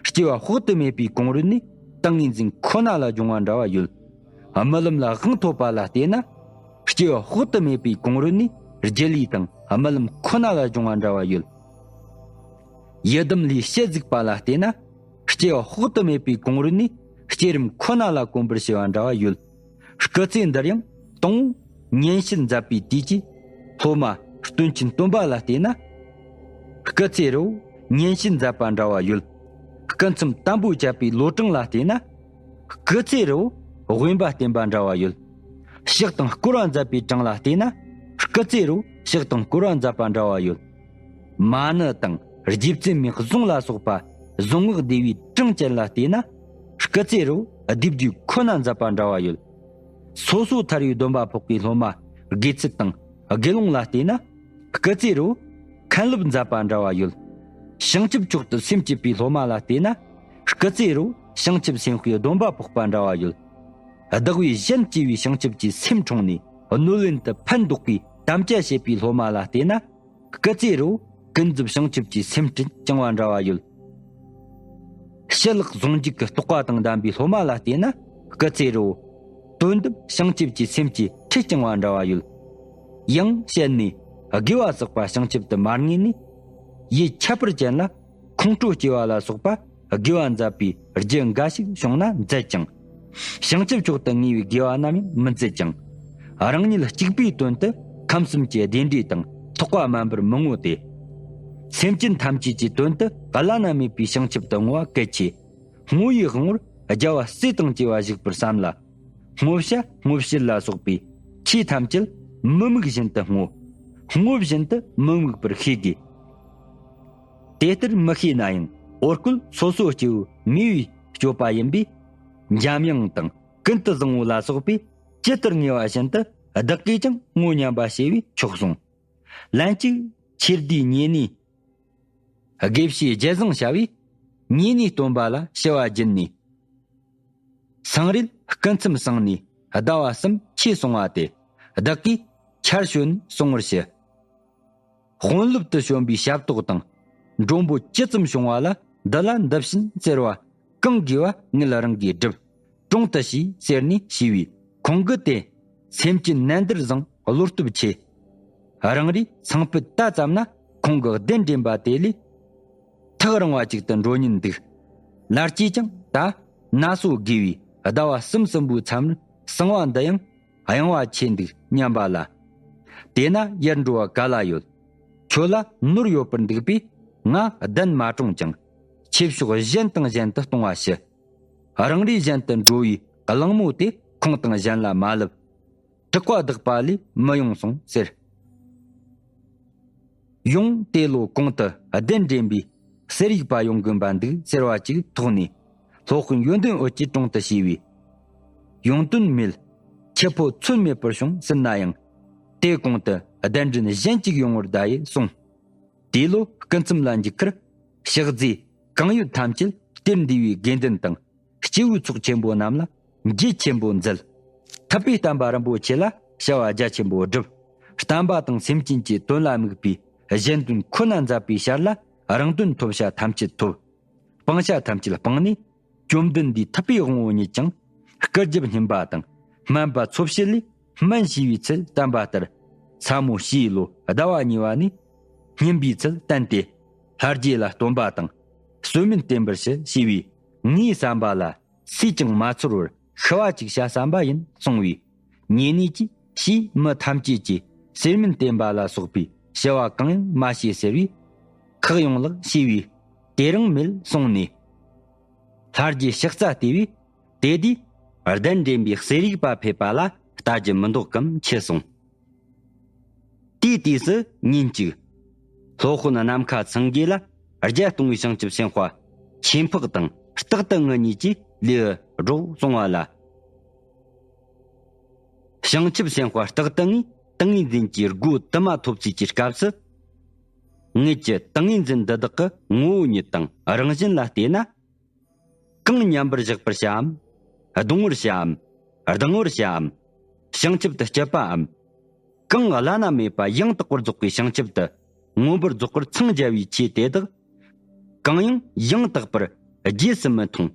སྐྱེ་བ་དཔག་ཏུ་མེད་པའི་གོང་རོལ་ནས་ཏིང་ངེ་འཛིན་ཁོ་ན་ལ་སྦྱོང་བ་འདྲ་བ་ཡོད། རྨི་ལམ་ལ་དབང་ཐོབ་པ་ལ་བལྟས་ན། སྐྱེ་བ་དཔག་ཏུ་མེད་པའི་གོང་རོལ་ནས་རྒྱུ་ལུས་དང་རྨི་ལམ་ཁོ་ན་ལ་སྦྱོང་བ་འདྲ་བ་ཡོད། ཡི་དམ་ལྷའི་ཞལ་གཟིགས་པ་ལ་བལྟས་ན། སྐྱེ་བ་དཔག་ཏུ་མེད་པའི་གོང་རོལ་ནས་བསྐྱེད་རིམ་ཁོ་ན་ལ་གོམས་པར་བྱེད་པ་འདྲ་བ་ཡོད། སྐུ་ཚེ་འདིར་ཡང་དང་པོ་གཉེན་བཤད་མཛད་པའི་དུས་ཀྱི་སློབ་མ་སྟོན་ཆེན་སྟོན་པ་ལ་བལྟས་ན། སྐུ་ཚེ་རིང་པོ་གཉེན་བཤད་མཛད་པ་འདྲ་བ་ཡོད། སྐུ་མཚམས་དམ་པོ་བཅད་པའི་ལོ་གྲངས་ལ་བལྟས་ན། སྐུ་ཚེ་རིང་པོ་དབེན་པ་བསྟེན་པ་འདྲ་བ་ཡོད། ཕྱག་དང་སྐོར་བ་མཛད་པའི་གྲངས་ལ་བལྟས་ན། སྐུ་ཚེ་རིང་པོ་ཕྱག་དང་སྐོར་བ་མཛད་པ་འདྲ་བ་ཡོད། མ་ཎི་དང་རྗེ་བཙུན་མའི་གཟུངས་ལ་སོགས་པ་གཟུངས་སྔགས་བཟླས་པའི་གྲངས་ཅན་ལ་བལྟས་ན། སྐུ་ཚེ་རིང་པོ་སྡེབ་སྦྱོར་ཁོ་ན་མཛད་པ་འདྲ་བ་ཡོད། སོ་སོ་ཐར་བའི་སྡོམ་པ་ཕོག་པའི་སློབ་མ་དགེ་ཚུལ་དང་དགེ་སློང་ལ་བལྟས་ན། སྐུ་ཚེ་རིང་པོ་མཁན་སློབ་མཛད་པ་འདྲ་བ་ཡོད། བྱང་ཆུབ་མཆོག་ཏུ་སེམས་བསྐྱེད་པའི་སློབ་མ་ལ་བལྟས་ན། སྐུ་ཚེ་རིང་པོ་བྱང་ཆུབ་སེམས་དཔའི་སྡོམ་པ་ཕོག་པ་འདྲ་བ་ཡོད། བདག་བས་གཞན་གཅེས་པའི་བྱང་ཆུབ་ཀྱི་སེམས་འཁྲུངས་ནས། གནོད་ལན་དུ་ཕན་འདོགས་པའི་དམ་བཅའ་བྱེད་པའི་སློབ་མ་ལ་བལྟས་ན། སྐུ་ཚེ་རིང་པོ་ཀུན་རྫོབ་བྱང་ཆུབ་ཀྱི་སེམས་ཁྲིད་བསྐྱངས་པ་འདྲ་བ་ཡོད། ཞི་ལྷག་ཟུང་འཇུག་གི་རྟོགས་པ་དང་ལྡན་པའི་སློབ་མ་ལ་བལྟས་ན། སྐུ་ཚེ་རིང་པོ་དོན་དམ་བྱང་ཆུབ་ཀྱི་སེམས་ཀྱི་ཁྲིད་བསྐྱངས་པ་འདྲ་བ་ཡོད། ཡང་ཞལ་ནས། དགེ་བ་བསགས་པ་བྱང་ཆུབ་ཏུ་མ་ངེས་ནས། ཡིད་ཁྱད་པར་ཅན་ལ་ཁོང་ཁྲོ་སྐྱེ་བ་ལ་སོགས་པ་དགེ་བ་མཛད་པའི་རྒྱུ་འགའ་ཞིག་བྱུང་ན་མཛད་ཅིང་། བྱང་ཆུབ་མཆོག་ཏུ་ངེས་པའི་དགེ་བ་རྣམས་ཡང་མི་མཛད་ཅིང་། རང་ཉིད་གཅིག་པུའི་དོན་དུ་ཁམས་གསུམ་གྱི་བདེ་འབྲས་དང་ཐོགས་པ་མེད་པར་མི་བསྔོ་སྟེ། སེམས་ཅན་ཐམས་ཅད་ཀྱི་དོན་དུ་བླ་ན་མེད་པའི་བྱང་ཆུབ་ཏུ་བསྔོ་བ་གལ་ཆེ། བསྔོ་བའི་དབང་པོར་རྒྱལ་བ་སྲས་དང་བཅས་པ་བཞུགས་པར་བསམ་ལ། བསྔོ་བྱ་བསྔོ་བྱེད་ལ་སོགས་པའི་ཆོས་ཐམས་ཅད་མི་དམིགས་བཞིན་དུ་བསྔོ། བསྔོ་བཞིན་དུ་མི་དམིགས་པར་ཤེས་དགོས། དེ་ལྟར་མི་ཤེས་ན་ཡང་འོ་སྐོལ་སོ་སོ་སྐྱེ་བོ་མོས་པའི་སྤྱོད་པ་ཡིན་པས། འཇམ་དབྱངས་དང་ཀུན་ཏུ་བཟང་པོ་ལ་སོགས་པས་ཇི་ལྟར་ངེས་པ་བཞིན་དུ་བདག་གིས་ཀྱང་བསྔོ་སྙམ་པ་བྱས་པས་ཆོག་གསུངས། ལན་གཅིག་ཆོས་སྡེའི་ཉེ་གནས་དགེ་བཤེས་རྒྱལ་བཟང་བྱ་བས་ཉེ་གནས་སྟོན་པ་ལ་ཞུ་བ་བརྒྱུད་ནས། སང་རེད་སྐུ་མཚམས་བསྲིངས་ནས་ཟླ་བ་གསུམ་ཆོས་གསུང་བ་སྟེ། བདག་གིས་ཆ་ ཆར་བྱོན་གསུང་བར་ཞུ། དཔོན་སློབ་ཏུ་བྱོན་པའི་ཞབས་ཏོག་དང་། མགྲོན་པོ་ཇི་ཙམ་བྱུང་བ་ལ། འདི་ལ་འདི་བྱིན་ཟེར་བ། གང་དགོས་པ་ངེད་རང་གིས་སྒྲུབ། དྲུང་དུ་གཤེགས་ཟེར་ནས་གཤེགས་པས། ཁོང་གིས་དེ། སེམས་ཅན་ནན་ཏུར་བཟང་བློ་སྟོབས་ཆེ། རང་རེའི་ཚང་ཕུད་ད་ཙམ་ན། ཁོང་གི་གདན་འདྲེན་པ་དེ་ལས། ཐག་རིང་བ་ཅིག་ཏུ་འགྲོ་ཉེན་འདུག། ལར་གྱིས་ཀྱང་ད་ན་སོ་དགོས་པས། ཟླ་བ་གསུམ་གསུམ་པོའི་མཚམས་གསང་བ་འདི་ཡང་གཡེང་བ་ཆེ་འདུག་སྙམ་པ་ལ། དེས་ན་ཡར་འགྲོ་བ་ག་ལ་ཡོད། ཁྱོད་ལ་ནོར་ཡོད་པར་འདུག་པས། ང་གདན་མ་དྲོངས་ཀྱང་། ཆོས་ཕྱོགས་གཞན་དང་གཞན་དུ་གཏོང་བ་ཞུ། རང་རེས་གཞན་དུ་འགྲོ་བའི་གླེང་མོ་དེ། ཁོང་དང་གཞན་ལ་མ་ལབ། དྲག་པ་བདག་པ་ལས་མི་ཡོང་གསུངས་ཟེར། ཡང་དེ་ལོ་གོང་དུ་གདན་འདྲེན་པའི་གསེར་ཡིག་པ་ཡོང་གིན་པ་འདུག་ཟེར་བ་ཅིག་ཐོགས་ནས། སློབ་དཔོན་ཡོན་ཏན་འོད་ཀྱི་དྲུང་དུ་གཤེགས་པས། ཡོན་ཏན་མེད། ཁྱེད་ཕོ་མཚོན་མེད་པར་བྱུང་ཟིན་ན་ཡང་། དེ་གོང་དུ་གདན་འདྲེན་གཞན་གཅིག་ཡོང་བར་གདའ་ཡི་གསུངས། དེ་ལོ་སྐུ་མཚམས་ལ་འཇུག་ཁར། ཕྱག་རྫས་གང་ཡོད་ཐམས་ཅད་སྟེར་འདུས་པའི་དགེ་འདུན་དང་། སྐྱེ་བོའི་ཚོགས་ཆེན་པོ་རྣམས་ལ་འགྱེད་ཆེན་པོ་མཛད། ཐུབ་པའི་བསྟན་པ་རིན་པོ་ཆེ་ལ་བྱ་བ་རྒྱ་ཆེན་པོ་བསྒྲུབས། བསྟན་པ་དང་སེམས་ཅན་གྱི་དོན་ལ་དམིགས་པའི་གཞན་དོན་ཁོ་ན་མཛད་པའི་ཞར་ལ། རང་དོན་ཐོབ་བྱ་ཐམས་ཅད་ཐོབ། སྤང་བྱ་ཐམས་ཅད་སྤངས་ནས། བཅོམ་ལྡན་འདས་ཐུབ་པའི་དབང་པོ་ཉིད་ཀྱང་སྐུ་རྒྱབ་སྙིམ་པ་དང་། སྨན་པ་འཚོ་བྱེད་ལས་སྨན་ཞུས་པའི་ཚུལ་བསྟན་པ་ལྟར། ས་མོ་ཞེས་ལོ་ཟླ་བ་གཉིས་པ་ནས་སྙིམ་པའི་ཚུལ་བསྟན་ཏེ། ལྷ་རྗེ་ལ་སྟོན་པ་དང་། གསོལ་སྨན་བསྟེན་པར་ཞུ་ཞེས་པས། ངའི་བསམ་པ་ལ་སུས་ཀྱང་མ་ཚོར་བར་ཤི་བ་ཅིག་བྱ་བསམ་པ་ཡིན་གསུངས་པས། ཉེ་གནས་ཀྱིས་ཞེས་མི་ཐམས་ཅད་ཀྱིས་གསེར་སྨན་བསྟེན་པ་ལ་སོགས་པའི་བྱ་བ་གང་ཡང་མ་བྱེད་ཟེར་བས། ཁག་ཡོང་ལགས་ཞེས་པས། དེ་རིང་མེད་གསུངས་ནས། ལྷ་རྗེ་ཕྱག་འཚལ་བལྟས་པས། དེ་དུས་གདན་འདྲེན་པའི་གསེར་ཡིག་པ་ཕེབས་པ་ལ་ལྟ་རྒྱུ་མི་འདོགས་གམ་ཁྱེར་སོང་། དེའི་དུས་སུ་ཉིན་གཅིག། སློབ་དཔོན་ནམ་མཁའ་ཚང་དགེ་ལ་བརྒྱད་སྟོང་བའི་བྱང་ཆུབ་སེམས་དཔའ་ཆོས་འཕགས་དང་སྟག་ཏུ་ངུ་གཉིས་ཀྱིས་ལེའུ་སྒྲོག་གསུང་བ་ལ། བྱང་ཆུབ་སེམས་དཔའ་སྟག་ཏུ་ངས་ཏིང་ངེ་འཛིན་གྱི་སྒོ་དུ་མ་ཐོབ་ཚུལ་གྱི་སྐབས་སུ། ངེད་ཀྱི་ཏིང་ངེ་འཛིན་འདི་དག་གི་ངོ་བོ་ཉིད་དང་རང་བཞིན་ལ་བལྟས་ན། གང་མཉམ་པར་བཞག་པར་བྱའམ། གདུང་བར་བྱའམ། ལྡང་བར་བྱའམ། བྱང་ཆུབ་ཏུ་སྐྱེད་པའམ། གང་བླ་ན་མེད་པ་ཡང་དག་པར་རྫོགས་པའི་བྱང་ཆུབ་ཏུ་མངོན་པར་རྫོགས་པར་འཚང་རྒྱ་བའི་ཆོས་དེ་དག་གང་ཡང་ཡང་དག་པར་རྗེས་སུ་མི་མཐོང་།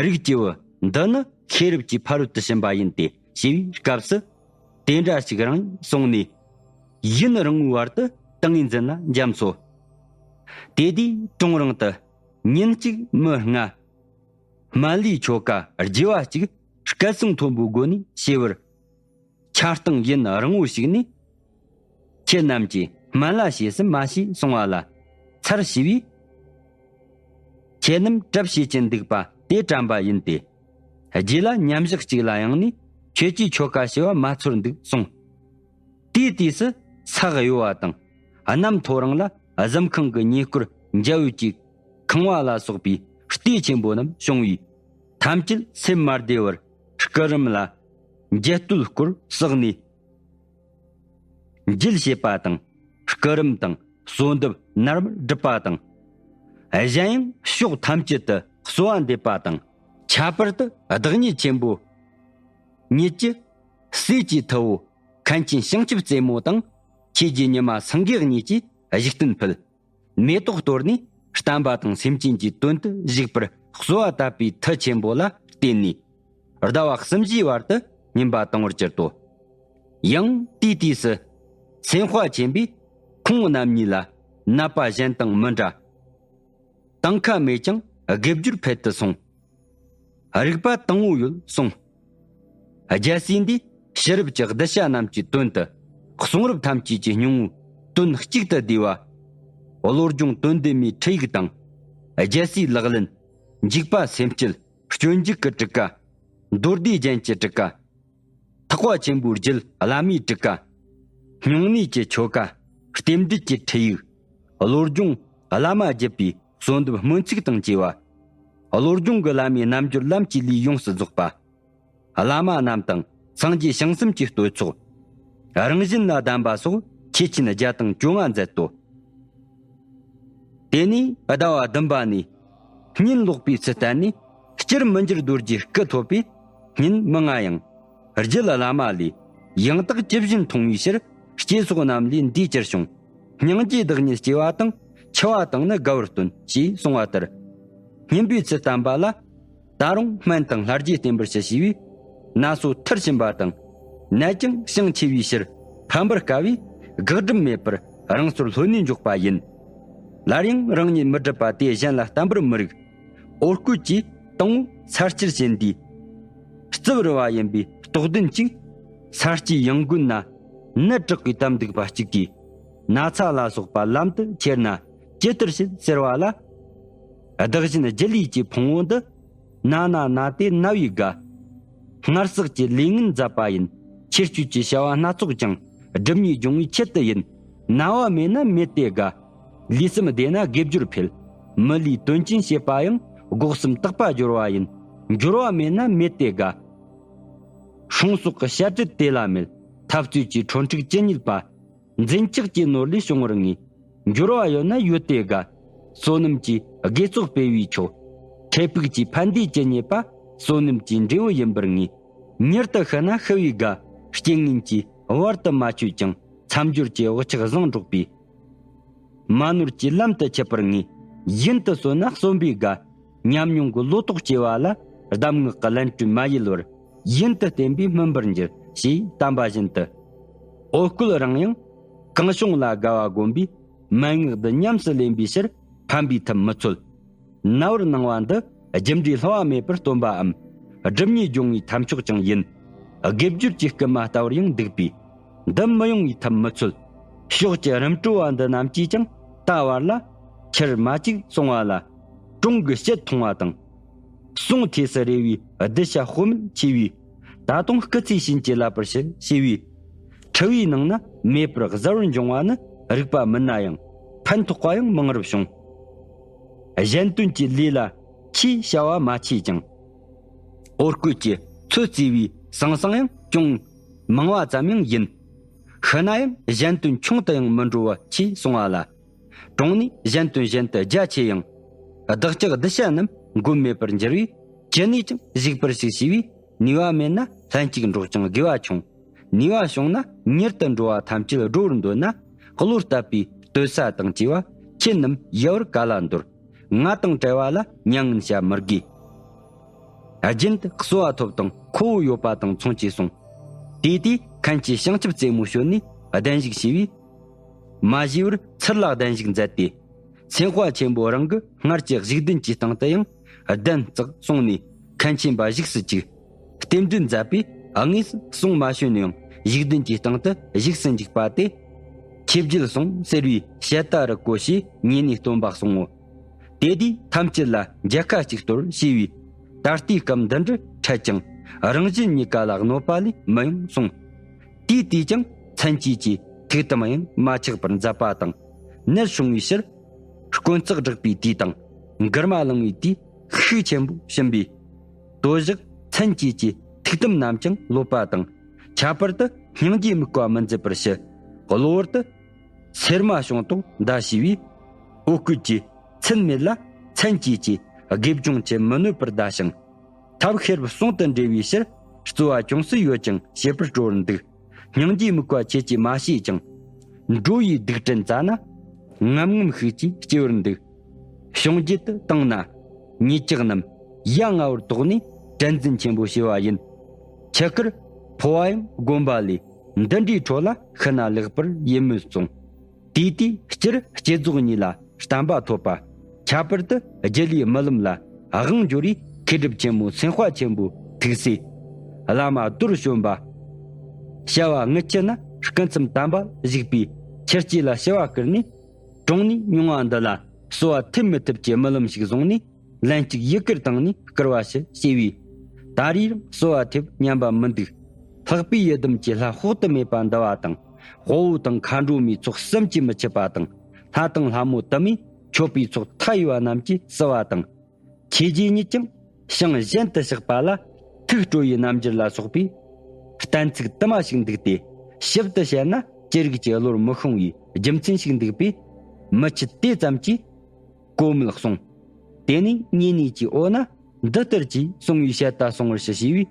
རིགས་ཀྱི་བུ། འདི་ནི་ཤེས་རབ་ཀྱི་ཕ་རོལ་ཏུ་ཕྱིན་པ་ཡིན་ཏེ་ཞེས་པའི་སྐབས་སུ། དེ་འདྲ་ཞིག་རང་གསུངས་ནས། ཡུན་རིང་བོའི་བར་དུ་ཏིང་ངེ་འཛིན་ལ་འཇམ་སོ། དེ་དུས་གྲོང་རིང་དུ་ཉིན་གཅིག་མི་ལྔ། སྨན་བླའི་ཆོ་ག་རྒྱས་པ་གཅིག་སྐད་གསང་མཐོན་པོའི་སྒོ་ནས་བྱས་པར། ཆ་སྟངས་ཡུན་རིང་བོ་ཞིག་ནས། ཁྱེད་རྣམས་ཀྱིས་སྨན་བླ་ཞེས་སུ་མ་ཞུས་གསུང་བ་ལ་ཚར་ཞུས་པས། ཁྱེད་རྣམས་གྲབས་བྱེད་ཀྱིན་འདུག་པ་དེ་དྲན་པ་ཡིན་ཏེ། རྗེས་ལ་མཉམ་བཞག་ཅིག་ལ་ཡང་ནས་ཁྱོད་ཀྱིས་ཆོ་ག་ཞུ་བ་མ་ཚོར་འདུག་གསུངས། དེའི་དུས་སུ་ས་གཡོ་བ་དང་གནམ་མཐོ་རིང་ལ་གཟིམ་ཁང་གི་ཉེ་སྐོར་འཇའ་འོད་ཀྱིས་ཁེངས་པ་ལ་སོགས་པའི་ལྟས་ཆེན་པོ་རྣམས་བྱུང་བས། ཐམས་ཅད་སེམས་མ་བདེ་བར་སྐུ་རིམ་ལ་འཇལ་བསྟོད་སྐོར་བསགས་ནས། འགྱེད་བྱེད་པ་དང་། སྐུ་རིམ་དང་གསོལ་འདེབས་ནར་མར་སྒྲུབ་པ་དང་། གཞན་ཡང་ཕྱོགས་ཐམས་ཅད་དུ་གསོལ་བ་འདེབས་པ་དང་། ཁྱད་པར་དུ་བདག་ཉིད་ཆེན་པོ་ཉིད་ཀྱི་སྲས་ཀྱི་ཐུ་བོ་མཁན་ཆེན་བྱང་ཆུབ་རྩེ་མོ་དང་། ཆོས་རྗེ་ཉི་མ་སེང་གེ་གཉིས་ཀྱིས་བཞུགས་གདན་ཕུལ། མེ་ཏོག་གཏོར་ནས་བསྟན་པ་དང་སེམས་ཅན་གྱི་དོན་དུ་བཞུགས་པར་གསོལ་བ་བཏབ་པའི་མཐུ་ཆེན་པོ་ལ་བརྟེན་ནས། ཟླ་བ་གསུམ་བཞིའི་བར་དུ་སྙིམ་པ་དྭངས་པར་གྱུར་ཏོ། ཡང་དེའི་དུས་སུ་སེམས་དཔའ་ཆེན་པོས་ཁོང་རྣམ་གཉིས་ལ་ནད་པ་གཞན་དང་མི་འདྲ། དང་ཁ་མེད་ཀྱང་དགེ་སྦྱོར་འཕེལ་དུ་སོང་། རིག་པ་དྭངས་པོ་ཡོད་གསུངས། རྒྱལ་སྲས་འདིས་ཕྱི་རབས་ཀྱི་གདུལ་བྱ་རྣམས་ཀྱི་དོན་དུ། གསུང་རབ་ཐམས་ཅད་ཀྱི་སྙིང་པོའི་དོན་གཅིག་ཏུ་བསྡུས་པ། བློ་སྦྱོང་དོན་ལྡན་མའི་ཁྲིད་ཡིག་དང་། རྒྱལ་སྲས་ལག་ལེན། འཇུག་པ་སེམས་བསྐྱེད། སྤྱོད་འཇུག་གི་ཊཱི་ཀ། མདོ་སྡེ་རྒྱན་གྱི་ཊཱི་ཀ། ཐེག་པ་ཆེན་པོའི་རྒྱུད་བླ་མའི་ཊཱི་ཀ། སྨྱུང་གནས་ཀྱི་ཆོ་ག། རྟེན་འབྲེལ་གྱི་ཁྲིད་ཡིག། བློ་སྦྱོང་བླ་མ་བརྒྱུད་པའི་གསོལ་འདེབས་སྨོན་ཚིག་དང་བཅས་པ། བློ་སྦྱོང་གི་བླ་མའི་རྣལ་འབྱོར་ལམ་གྱི་ལུས་ཡོངས་སུ་རྫོགས་པ། བླ་མ་རྣམས་དང་སངས་རྒྱས་བྱང་སེམས་ཀྱི་བསྟོད་ཚོགས། རང་བཞིན་ལ་གདམས་པ་སོགས་ཆོས་ཆེན་བརྒྱ་དང་བཅོ་ལྔ་མཛད་དོ། དེ་ནས་ཟླ་བ་བདུན་པ་ནས་གཉིད་ལོག་པའི་ཚུལ་བསྟན་ནས། སྤྱིར་མི་འགྱུར་རྡོ་རྗེའི་སྐུ་ཐོབ་པས་ཉིན་མི་ལྔ་ཡང་རྒྱུད་བླ་མ་ལས་ ཡང་དག་ཇི་བཞིན་མཐོང་བའི་ཕྱིར། སྐྱེ་སོགས་རྣམས་ལས་འདས་ཀྱིར་བྱུང་། སྙིང་རྗེའི་བདག་ཉིད་སྐྱེ་བ་དང་། འཆི་བ་དང་ནི་རྒ་བར་སྟོན། ཞེས་གསུངས་པ་ལྟར། སྙན་པའི་ཚུལ་བསྟན་པ་ལ། ད་རུང་སྨན་དང་ལྷ་རྒྱས་བསྟེན་པར་ཞུ་ཞེས་པས། ན་སོ་མཐར་ཕྱིན་པ་དང་། ནད་ཀྱང་ཞེང་ཆེ་བའི་ཕྱིར། ཕམ་པར་དཀའ་བས་དགག་སྒྲུབ་མེད་པར་རང་སོར་ལྷོད་ནས་འཇོག་པ་ཡིན། སླར་ཡང་རང་ཉིད་མི་སྒྲུབ་པ་དེ་གཞན་ལ་བསྟན་པར་མི་རིགས། འོ་སྐོལ་གྱིས་དང་པོ་ས་སྐྱར་བྱིན་དུས། རྩིབས་རི་བ་ཡིན་པའི་རྟོགས་ལྡན་གཅིག་ས་སྐྱའི་ཡང་དགོན་ན་ནད་དྲག་གིས་དམ་སྡུག་པ་གཅིག་གིས། ན་ཚ་ལ་སོགས་པ་ལམ་དུ་ཁྱེར་ན་ཇི་ལྟར་བྱེད་ཟེར་བ་ལ། བདག་གཞན་སྒྱུ་ལུས་ཀྱི་ཕུང་པོ་འདི། ན་ན་ན་སྟེ་ན་བས་དགའ། སྔར་བསགས་ཀྱི་ལས་ངན་མཛད་པ་ཡིན། ཆེ་བསྐྱོད་ཀྱི་བྱ་བ་སྣ་ཚོགས་ཀྱང་། སྒྲུབ་ནས་སྦྱོང་བའི་ཆེད་དུ་ཡིན། ན་བ་མེད་ན་མེད་དེ་དགའ། ལུས་སེམས་བདེ་ན་དགེ་སྦྱོར་འཕེལ། མི་ལུས་དོན་ཆེན་བྱེད་པ་ཡང་། སྒོ་གསུམ་དག་པ་སྦྱོར་བ་ཡིན། འབྱོར་བ་མེད་ན་མེད་དེ་དགའ། སྲུང་སོགས་ཀྱི་བཤད་སྒྲུབ་དེ་ལ་མེད། འཐབ་རྩོད་ཀྱི་ཁྲོ་འཁྲིག་ཇི་སྙེད་པ། འཛིན་ཆགས་ཀྱི་ནོར་ལས་བྱུང་བར་ངེས། འབྱོར་བ་ཡོད་ན་ཡོད་དེ་དགའ། བསོད་ནམས་ཀྱི་དགེ་ཚོགས་སྤེལ་བའི་མཆོག་འཕྲལ་ཕུགས་ཀྱི་ཕན་བདེ་ཇི་སྙེད་པ། བསོད་ནམས་ཀྱི་འབྲས་བུ་ཡིན་པར་ངེས། མྱུར་དུ་ཤི་ན་ཤི་བས་དགའ། རྐྱེན་ངན་གྱིས་བར་དུ་མ་ཆོད་ཀྱང་། མཚམས་སྦྱོར་གྱི་བག་ཆགས་བཟང་འགྲོགས་པའི། མ་ནོར་གྱི་ལམ་དུ་ཆུད་པར་ངེས། ཡུན་དུ་གསོན་ན་གསོན་པས་དགའ། ཉམས་མྱོང་གི་ལོ་ཏོག་སྐྱེ་བ་ལ། གདམས་ངག་གི་ལན་གྲུ་མ་ཡལ་བར། ཡུན་དུ་བརྟན་པས་སྨིན་པར་འགྱུར། ཞེས་བསྟན་པ་བཞིན་དུ། འོ་སྐོལ་རང་ཡང་གང་བྱུང་ལ་དགའ་བ་བསྒོམས་པས། མན་ངག་འདི་ཉམས་སུ་ལེན་པའི་ཕྱིར། ཕན་པའི་ཐབས་མི་འཚོལ། ན་བར་གནང་བ་འདི་རྒྱུ་འབྲས་བསླུ་བ་མེད་པར་སྟོན་པའམ། སྒྲུབ་ནས་སྦྱོང་བའི་ཐབས་མཆོག་ཀྱང་ཡིན། དགེ་སྦྱོར་གྱི་སྐུལ་མ་ལྟ་བུར་ཡང་འདུག་པས། འདི་མི་ཡོང་བའི་ཐབས་མི་འཚོལ། ཕྱོགས་ཀྱི་རིམ་གྲོ་བ་འདི་རྣམས་ཀྱིས་ཀྱང་ད་བར་ལ་ཁྱེར་མ་བཅུག་གསུང་བ་ལ། གྲོང་གི་བཤད་མཐོང་བ་དང་། གསུང་ཐོས་སུ་རེ་བའི་གདུལ་བྱ་དཔག་མེད་ཆེ་བས། ད་དུང་སྐུ་ཚེ་བྱིན་གྱིས་བརླབ་པར་ཞུ་ཞེས་པས། འཁྲུལ་བའི་ནང་ན་མེད་པར་གཟར་བར་འབྱུང་བ་ནི་རིགས་པ་མིན་ན་ཡང་ཕན་ཐོགས་པ་ཡང་མང་རབ་བྱུང་། གཞན་དོན་གྱི་ལས་ལ་ཆེས་བྱ་བ་མ་ཆེ་ཅིང་། འོ་སྐོལ་གྱི་ཚོད་རྩིས་པའི་ཟང་ཟིང་ཡང་ཅུང་མང་བ་ཙམ་ཡང་ཡིན། ཤི་ན་ཡང་གཞན་དོན་ཆུང་དུ་ཡང་མི་འགྲོ་བ་ཆེས་གསུང་བ་ལ། གྲོང་ནས་གཞན་དོན་གཞན་དུ་རྒྱ་ཆེ་ཡང་། བདག་ཅག་གདུལ་བྱ་རྣམས་མགོན་མེད་པར་འགྱུར་བས། ཅི་ནས་ཀྱང་གཞིག་པར་ཞུགས་ཞེས་པས། ནུས་པ་མེད་ན་ལྷན་ཅིག་འགྲོགས་ཀྱང་དགེ་བ་ཆུང་། ནུས་པ་བྱུང་ན་མྱུར་དུ་འགྲོ་བ་ཐམས་ཅད་སྒྲོལ་བར་འདོད་ན། བློ་གཏད་པའི་གཏོད་ས་དང་བཅས་པ་ཁྱེད་རྣམས་ཡལ་བར་ག་ལ་འདོར། ང་དང་བྲལ་བ་ལ་མྱ་ངན་བྱ་མི་དགོས། རྒྱུན་དུ་གསོལ་བ་ཐོབ་དང་ཁོ་བོ་ཡོད་པ་དང་མཚུངས་ཀྱིས་གསུངས། དེ་དུས་མཁན་གྱིས་བྱང་ཆུབ་རྩེ་མོ་ཞོན་ནས་གདན་བཞུགས་ཞུས་པས། མ་ཞུས་པར་ཚུར་ལ་གདན་བཞུགས་མཛད་དེ། སེམས་དཔའ་ཆེན་པོ་རང་གི་སྔར་གྱི་གཞུག་གདན་གྱི་སྟེང་དུ་ཡང་གདན་བརྩེགས་སོང་ནས་མཁན་ཆེན་པ་བཞུགས་སུ་བཅུག་རྟེན་འབྲེལ་མཛད་པས་དངོས་སུ་གསུང་མ་བྱོན་ཡང་གཞུག་གདན་གྱི་སྟེང་དུ་བཞུགས་སུ་འཇུག་པ་སྟེ། ཆོས་བརྒྱད་གསུངས་ཟེར་བའི་བཤད་ད་རི་གོ་ཞེས་ཉེ་གནས་སྟོན་པ་གསུང་ངོ་། དེ་དུས་ཐམས་ཅད་ལ་མཇལ་ཁ་གཅིག་གཏོར་ཞེས་པས། ད་ལྟའི་སྐབས་འདི་འདྲ་འཕྲད་ཀྱང་རང་གཞན་གཉིས་ཀ་ལ་གནོད་པ་ལས་མི་ཡོང་གསུངས། དེའི་དུས་ཀྱང་མཚན་བཅས་ཀྱིས་ཐུགས་དམ་ཡང་མ་ཆག་པར་མཛད་པ་དང་། ནད་བྱུང་བའི་ཕྱིར། དཀོན་བརྩེགས་བསྒྲགས་པའི་དུས་དང་། མགུར་མ་བླངས་པའི་དུས་ཤུགས་ཆེན་པོ་བྱིན་པས། དོ་བཞག་མཚན་བཅས་ཀྱི་ཐུགས་དམ་རྣམས་ཀྱང་ལོབས་པ་དང་། ཁྱད་པར་དུ་སྙིང་རྗེའི་དམིགས་པ་མི་མཛད་པར་ཞུ། གློ་བུར་དུ་སེར་མ་བྱུང་དོགས་འདའ་ཞེས་པས། འོ་སྐོལ་གྱིས་མཚན་མེད་ལ་མཚན་བཅས་ཀྱི་དགེ་སྦྱོང་ཆེ་མི་གནོད་པར་གདའ་ཞིང་། ཐབས་ཤེས་རབ་ཟུང་དུ་འབྲེལ་བའི་ཕྱིར། རྩོལ་བ་ཅུང་ཟད་ཡོད་ཀྱང་བྱེད་པར་སྤྲོ་བར་འདུག་སྙིང་རྗེའི་དམིགས་པ་ཆེ་ཆེ་མ་བྱས་ཀྱང་། འགྲོ་ཡི་སྡིག་དྲན་བཙལ་ན། ངམ་ངམ་ཤུགས་ཀྱིས་སྐྱེ་བར་འདུག་གཤོང་རྒྱུད་དུ་བཏང་ན། ཉེས་ཀྱག་རྣམས་ཡ་ང་བར་དོགས་ནས་དྲན་འཛིན་ཆེན་པོ་བྱས་པ་ཡིན། ཆུ་ཁར་འཕོ་བ་ཡང་བསྒོམ་པ་ལས། འདི་འདྲའི་འཕྲོ་ལ་ཤི་ན་ལེགས་པར་ཡིད་མོས་གསུངས། དེའི་དུས་སྤྱིར་བསྐྱེད་རྫོགས་གཉིས་ལ་བརྟན་པ་ཐོབ་པ། ཁྱད་པར་དུ་རྒྱུད་ལས་རྨི་ལམ་ལ་དབང་འབྱོར་བའི་མཁས་གྲུབ་ཆེན་མོ་སེམས་དཔའ་ཆེན་པོའི་ཐུགས་སྲས། བླ་མ་རྡོར་བྱོན་པ། བྱ་བ་དངུལ་ཆུ་ན་སྐུ་མཚམས་དམ་པ་བཞུགས་པའི་ཆུ་སྐྱེས་ལ་ཞུ་བ་བསྐུར་ནས། གྲོང་ནས་མྱོང་བ་འདི་ལ་གསོལ་བ་ཐེབས་མི་ཐེབས་ཀྱི་རྨི་ལམ་ཞིག་བཟུང་ནས། ལན་གཅིག་ཡི་གེར་བཏང་ནས་བསྐུར་བ་ཞུ་ཞེས་པས། ད་རེས་རང་གསོལ་བ་ཐེབས་སྙམ་པ་མི་འདུག་ལྷག་པའི་ཡི་དམ་གྱི་ལྷ་དཔག་ཏུ་མེད་པ་འདུལ་བ་དང་། དཔའ་བོ་དང་མཁའ་འགྲོ་མའི་ཚོགས་བསམ་གྱིས་མི་ཁྱབ་པ་དང་། ལྷ་དང་ལྷ་མོ་དུ་མས་མཆོད་པའི་ཚོགས་མཐའ་ཡས་པ་རྣམས་ཀྱིས་བསུ་བ་དང་། ཁྱེད་རྗེ་ཉིད་ཀྱང་ཞིང་གཞན་དུ་གཤེགས་པ་ལ་ཐུགས་སྤྲོ་བའི་རྣམ་འགྱུར་ལ་སོགས་པའི་གཏན་ཚིགས་དུ་མ་ཞིག་འདུག་སྟེ། ཞིབ་ཏུ་བཤད་ན་ཅི་རིགས་ཀྱི་བློར་མི་ཤོང་བའི་རྒྱུ་མཚན་ཞིག་འདུག་པས། མི་ཁྱུད་དེ་ཙམ་གྱིས་གོ་མེད་གསུངས། དེ་ནས་ཉེ་གནས་ཀྱིས་འོ་ན་འདི་ལྟར་གྱིས་གསུང་བའི་བཤད་ད་གསུང་བར་ཞུ་ཞེས་པས།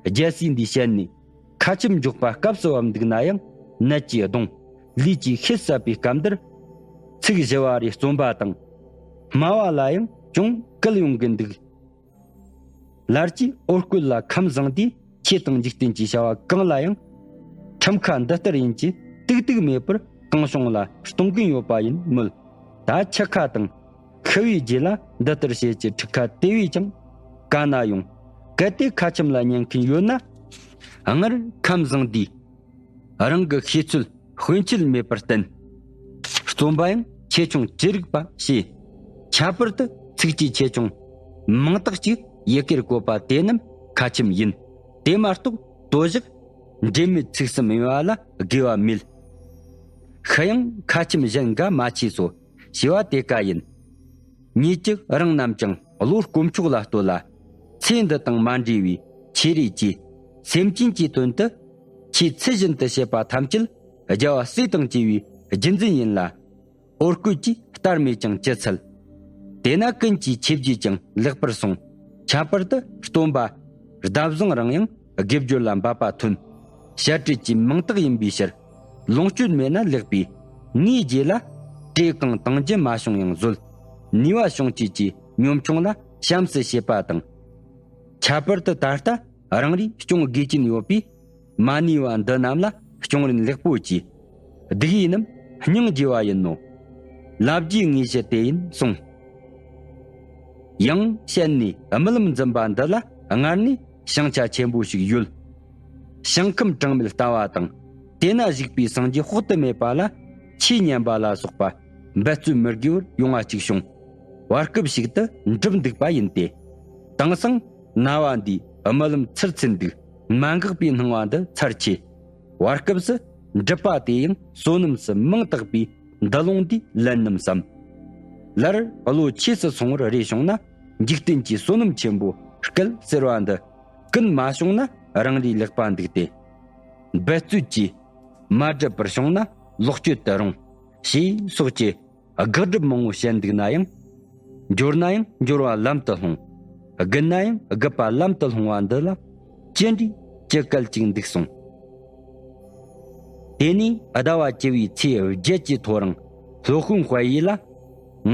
རྒྱལ་སྲས་འདིས་བཤད་ནས། ཁ་ཆེམས་འཇོག་པ་སྐབས་སུ་བབ་འདུག་ན་ཡང་ནད་ཀྱིས་གདུང་། ལུས་ཀྱིས་ཤེད་བསད་པའི་སྐབས་འདིར། ཚིག་བཞི་བ་རེ་རྩོམ་པ་དང་། སྨྲ་བ་ལ་ཡང་ཅུང་བསྐུལ་ཡོང་གིན་འདུག། ལར་གྱིས་འོ་སྐོལ་ལ་ཁམས་བཟང་དུས་ཆོས་དང་འཇིག་རྟེན་གྱི་བྱ་བ་གང་ལ་ཡང་ཁྲིམས་ཁ་འདི་ལྟར་ཡིན་གྱི་ཏིག་ཏིག་མེད་པར་གང་བྱུང་ལ་གཏོང་གིན་ཡོད་པ་ཡིན་མོད། ད་འཆི་ཁ་དང་ཤི་བའི་རྗེས་ལ་འདི་ལྟར་བྱེད་ཀྱི་ཁྲིག་ཁ་དེ་བས་ཀྱང་ག་ན་ཡོང་། གལ་ཏེ་ཁ་ཆེམས་ལ་ཉན་མཁན་ཡོད་ན། སྔར་ཁམས་བཟང་དུས། རང་གི་ཤེས་ཚོད་དཔེ་འཆད་མེད་པར་བསྟན། རྩོམ་པ་ཡང་ཆེ་ཆུང་ཅི་རིགས་པ་བྱས། ཁྱད་པར་དུ་ཚིགས་བཅད་ཆེ་ཆུང་མང་དག་ཅིག་ཡི་གེར་བཀོད་པ་དེ་རྣམས་ཁ་ཆེམས་ཡིན། དེ་མ་གཏོགས་དོ་བཞག་འབྲེལ་མེད་ཚིག་གསུམ་ཡིན་པ་ལ་དགེ་བ་མེད། ཤི་ཡང་ཁ་ཆེམས་གཞན་འགའ་མ་མཆིས་སོ། ཞེས་པ་དེ་ཀ་ཡིན། ཉིད་ཀྱི་རང་རྣམས་ཀྱང་བློ་དཀོན་མཆོག་ལ་བསྟོད་ལ། ཚེ་འདི་དང་མ་འབྲེལ་བའི་ཆོས་རེ་ཀྱིས་སེམས་ཅན་གྱི་དོན་དུ་ཆོས་ཚུལ་བཞིན་དུ་བྱེད་པ་ཐམས་ཅད་རྒྱལ་བ་སྲས་དང་བཅས་པའི་རྒྱུད་འཛིན་ཡིན་ལ། འོ་སྐོལ་གྱིས་ལྟར་མེད་ཀྱང་ཅི་འཚལ། དེས་ན་ཀུན་གྱིས་ཆོས་བརྒྱུད་ཀྱང་ལེགས་པར་གསུངས། ཁྱད་པར་དུ་སྟོན་པ་ཟླ་བཟང་རང་ཡང་དགེ་སྦྱོར་ལ་འབད་པ་མཐོན། བཤད་སྤྲད་ཀྱི་མིང་རྟགས་ཡིན་པའི་ཕྱིར། ལོངས་སྤྱོད་མེད་ན་ལེགས་པས་ངའི་རྗེས་ལ་བྲེ་གང་བཏང་རྒྱུ་མ་བྱུང་ཡང་བཟོད། ནུས་པ་བྱུང་བཅས་ཀྱི་ཉམ་ཆུང་ལ་བྱམས་སུ་བྱེད་པ་དང་། ཁྱད་པར་དུ་ད་ལྟ་རང་རེ་སྐྱོང་དགོས་ཀྱིན་ཡོད་པས། མ་ནུས་པ་འདི་རྣམས་ལ་སྐྱོང་རིན་ལེགས་པོ་གྱིས། སྡིག་ཡིས་རྣམས་སྙིང་རྗེ་བ་ཡིན་ནོ། ལབ་རྒྱུའི་ངེས་ཤེས་དེ་ཡིན་གསུངས། ཡང་བཤད་ནས་རྨི་ལམ་འཛིན་པ་འདི་ལ་སྔར་ནས་བྱང་ཆ་ཆེན་པོ་ཞིག་ཡོད། ཞིང་ཁམས་གྲངས་མེད་ལྟ་བ་དང་། དེ་ན་བཞུགས་པའི་སངས་རྒྱས་དཔག་ཏུ་མེད་པ་ལ་ཆོས་ཉན་པ་ལ་སོགས་པ་འབད་རྩོལ་མི་དགོས་པར་ཡོང་བ་གཅིག་བྱུང་། བར་སྐབས་ཤིག་ཏུ་འགྲིབ་འདུག་པ་ཡིན་ཏེ། དེང་སང་ན་བ་འདིས་རྨི་ལམ་ཚུར་འཚོལ་འདུག། མ་འགགས་པའི་སྣང་བ་འདི་ཚར་ཆེ། བར་སྐབས་སུ་འགྲིབ་པ་དེ་ཡང་བསོད་ནམས་སུ་མིང་བཏགས་པའི་འདུ་ལོང་འདིས་ལན་ནམ་བསམ། ལར་བློ་ཆོས་སུ་སོང་བར་རེ་བྱུང་ན། འཇིག་རྟེན་གྱི་བསོད་ནམས་ཆེན་པོ་སྐལ་ཟེར་བ་འདི་ཀུན་མ་བྱུང་ན་རང་རེ་ལེགས་པ་འདུག་སྟེ། འབད་རྩོལ་གྱིས་མ་བསྒྲུབས་པར་བྱུང་ན་ལོག་སྤྱོད་དུ་རུང་། ཞེས་སོགས་ཀྱི་དགག་སྒྲུབ་མང་པོ་བཤད་འདུག་ན་ཡང་། འབྱོར་ན་ཡང་འབྱོར་བ་ལམ་དུ་ལྷུང་། རྒུད་ན་ཡང་རྒུད་པ་ལམ་དུ་ལྷུང་བ་འདི་ལ་ཅི་འདྲའི་ཅི་གལ་ཅིག་འདུག་གསུངས། དེ་ནས་ཟླ་བ་བཅུ་བའི་ཚེས་བརྒྱད་ཀྱི་ཐོ་རངས་སློབ་དཔོན་དཔལ་ཡུལ་ལ་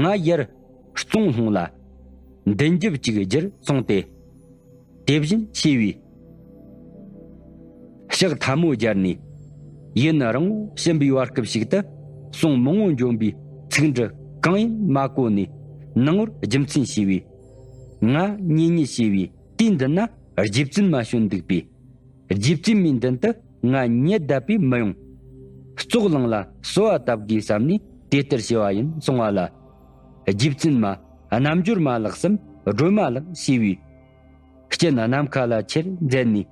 ང་ཡར་བཙོང་ལྷུང་ལ་མདུན་རྒྱབ་ཅིག་བསྒྱུར་སོང་སྟེ། དེ་བཞིན་ཞེས་པའི་ཕྱག་ཐལ་མོ་སྦྱར་ནས། ཡུན་རིང་པོ་ཕྱིན་པའི་བར་སྐབས་ཤིག་ཏུ་ཟོང་མང་པོ་འཇོམས་པའི་ཚིག་འབྲུ་གང་ཡིན་མ་གོ་ནས་ནང་ངོར་རྒྱུ་མཚན་ཞུས་པས། ང་གཉེན་ཉེ་ཞེས་པའི་དུས་འདི་ན་རྗེ་བཙུན་མ་བྱོན་འདུག་པས། རྗེ་བཙུན་མའི་མདུན་དུ་ང་ཉེ་བསྡད་པས་མི་ཡོང་། བཙོག་ལང་ལ་གསོལ་བ་བཏབ་དགོས་བསམ་ནས་དེ་ལྟར་བྱས་པ་ཡིན་གསུང་བ་ལ། རྗེ་བཙུན་མ་རྣལ་འབྱོར་མ་ལགས་སམ་སྒྲོལ་མ་ལགས་ཞེས་པས། སྤྱན་ནམ་མཁའ་ལ་ཆེར་མཛད་ནས།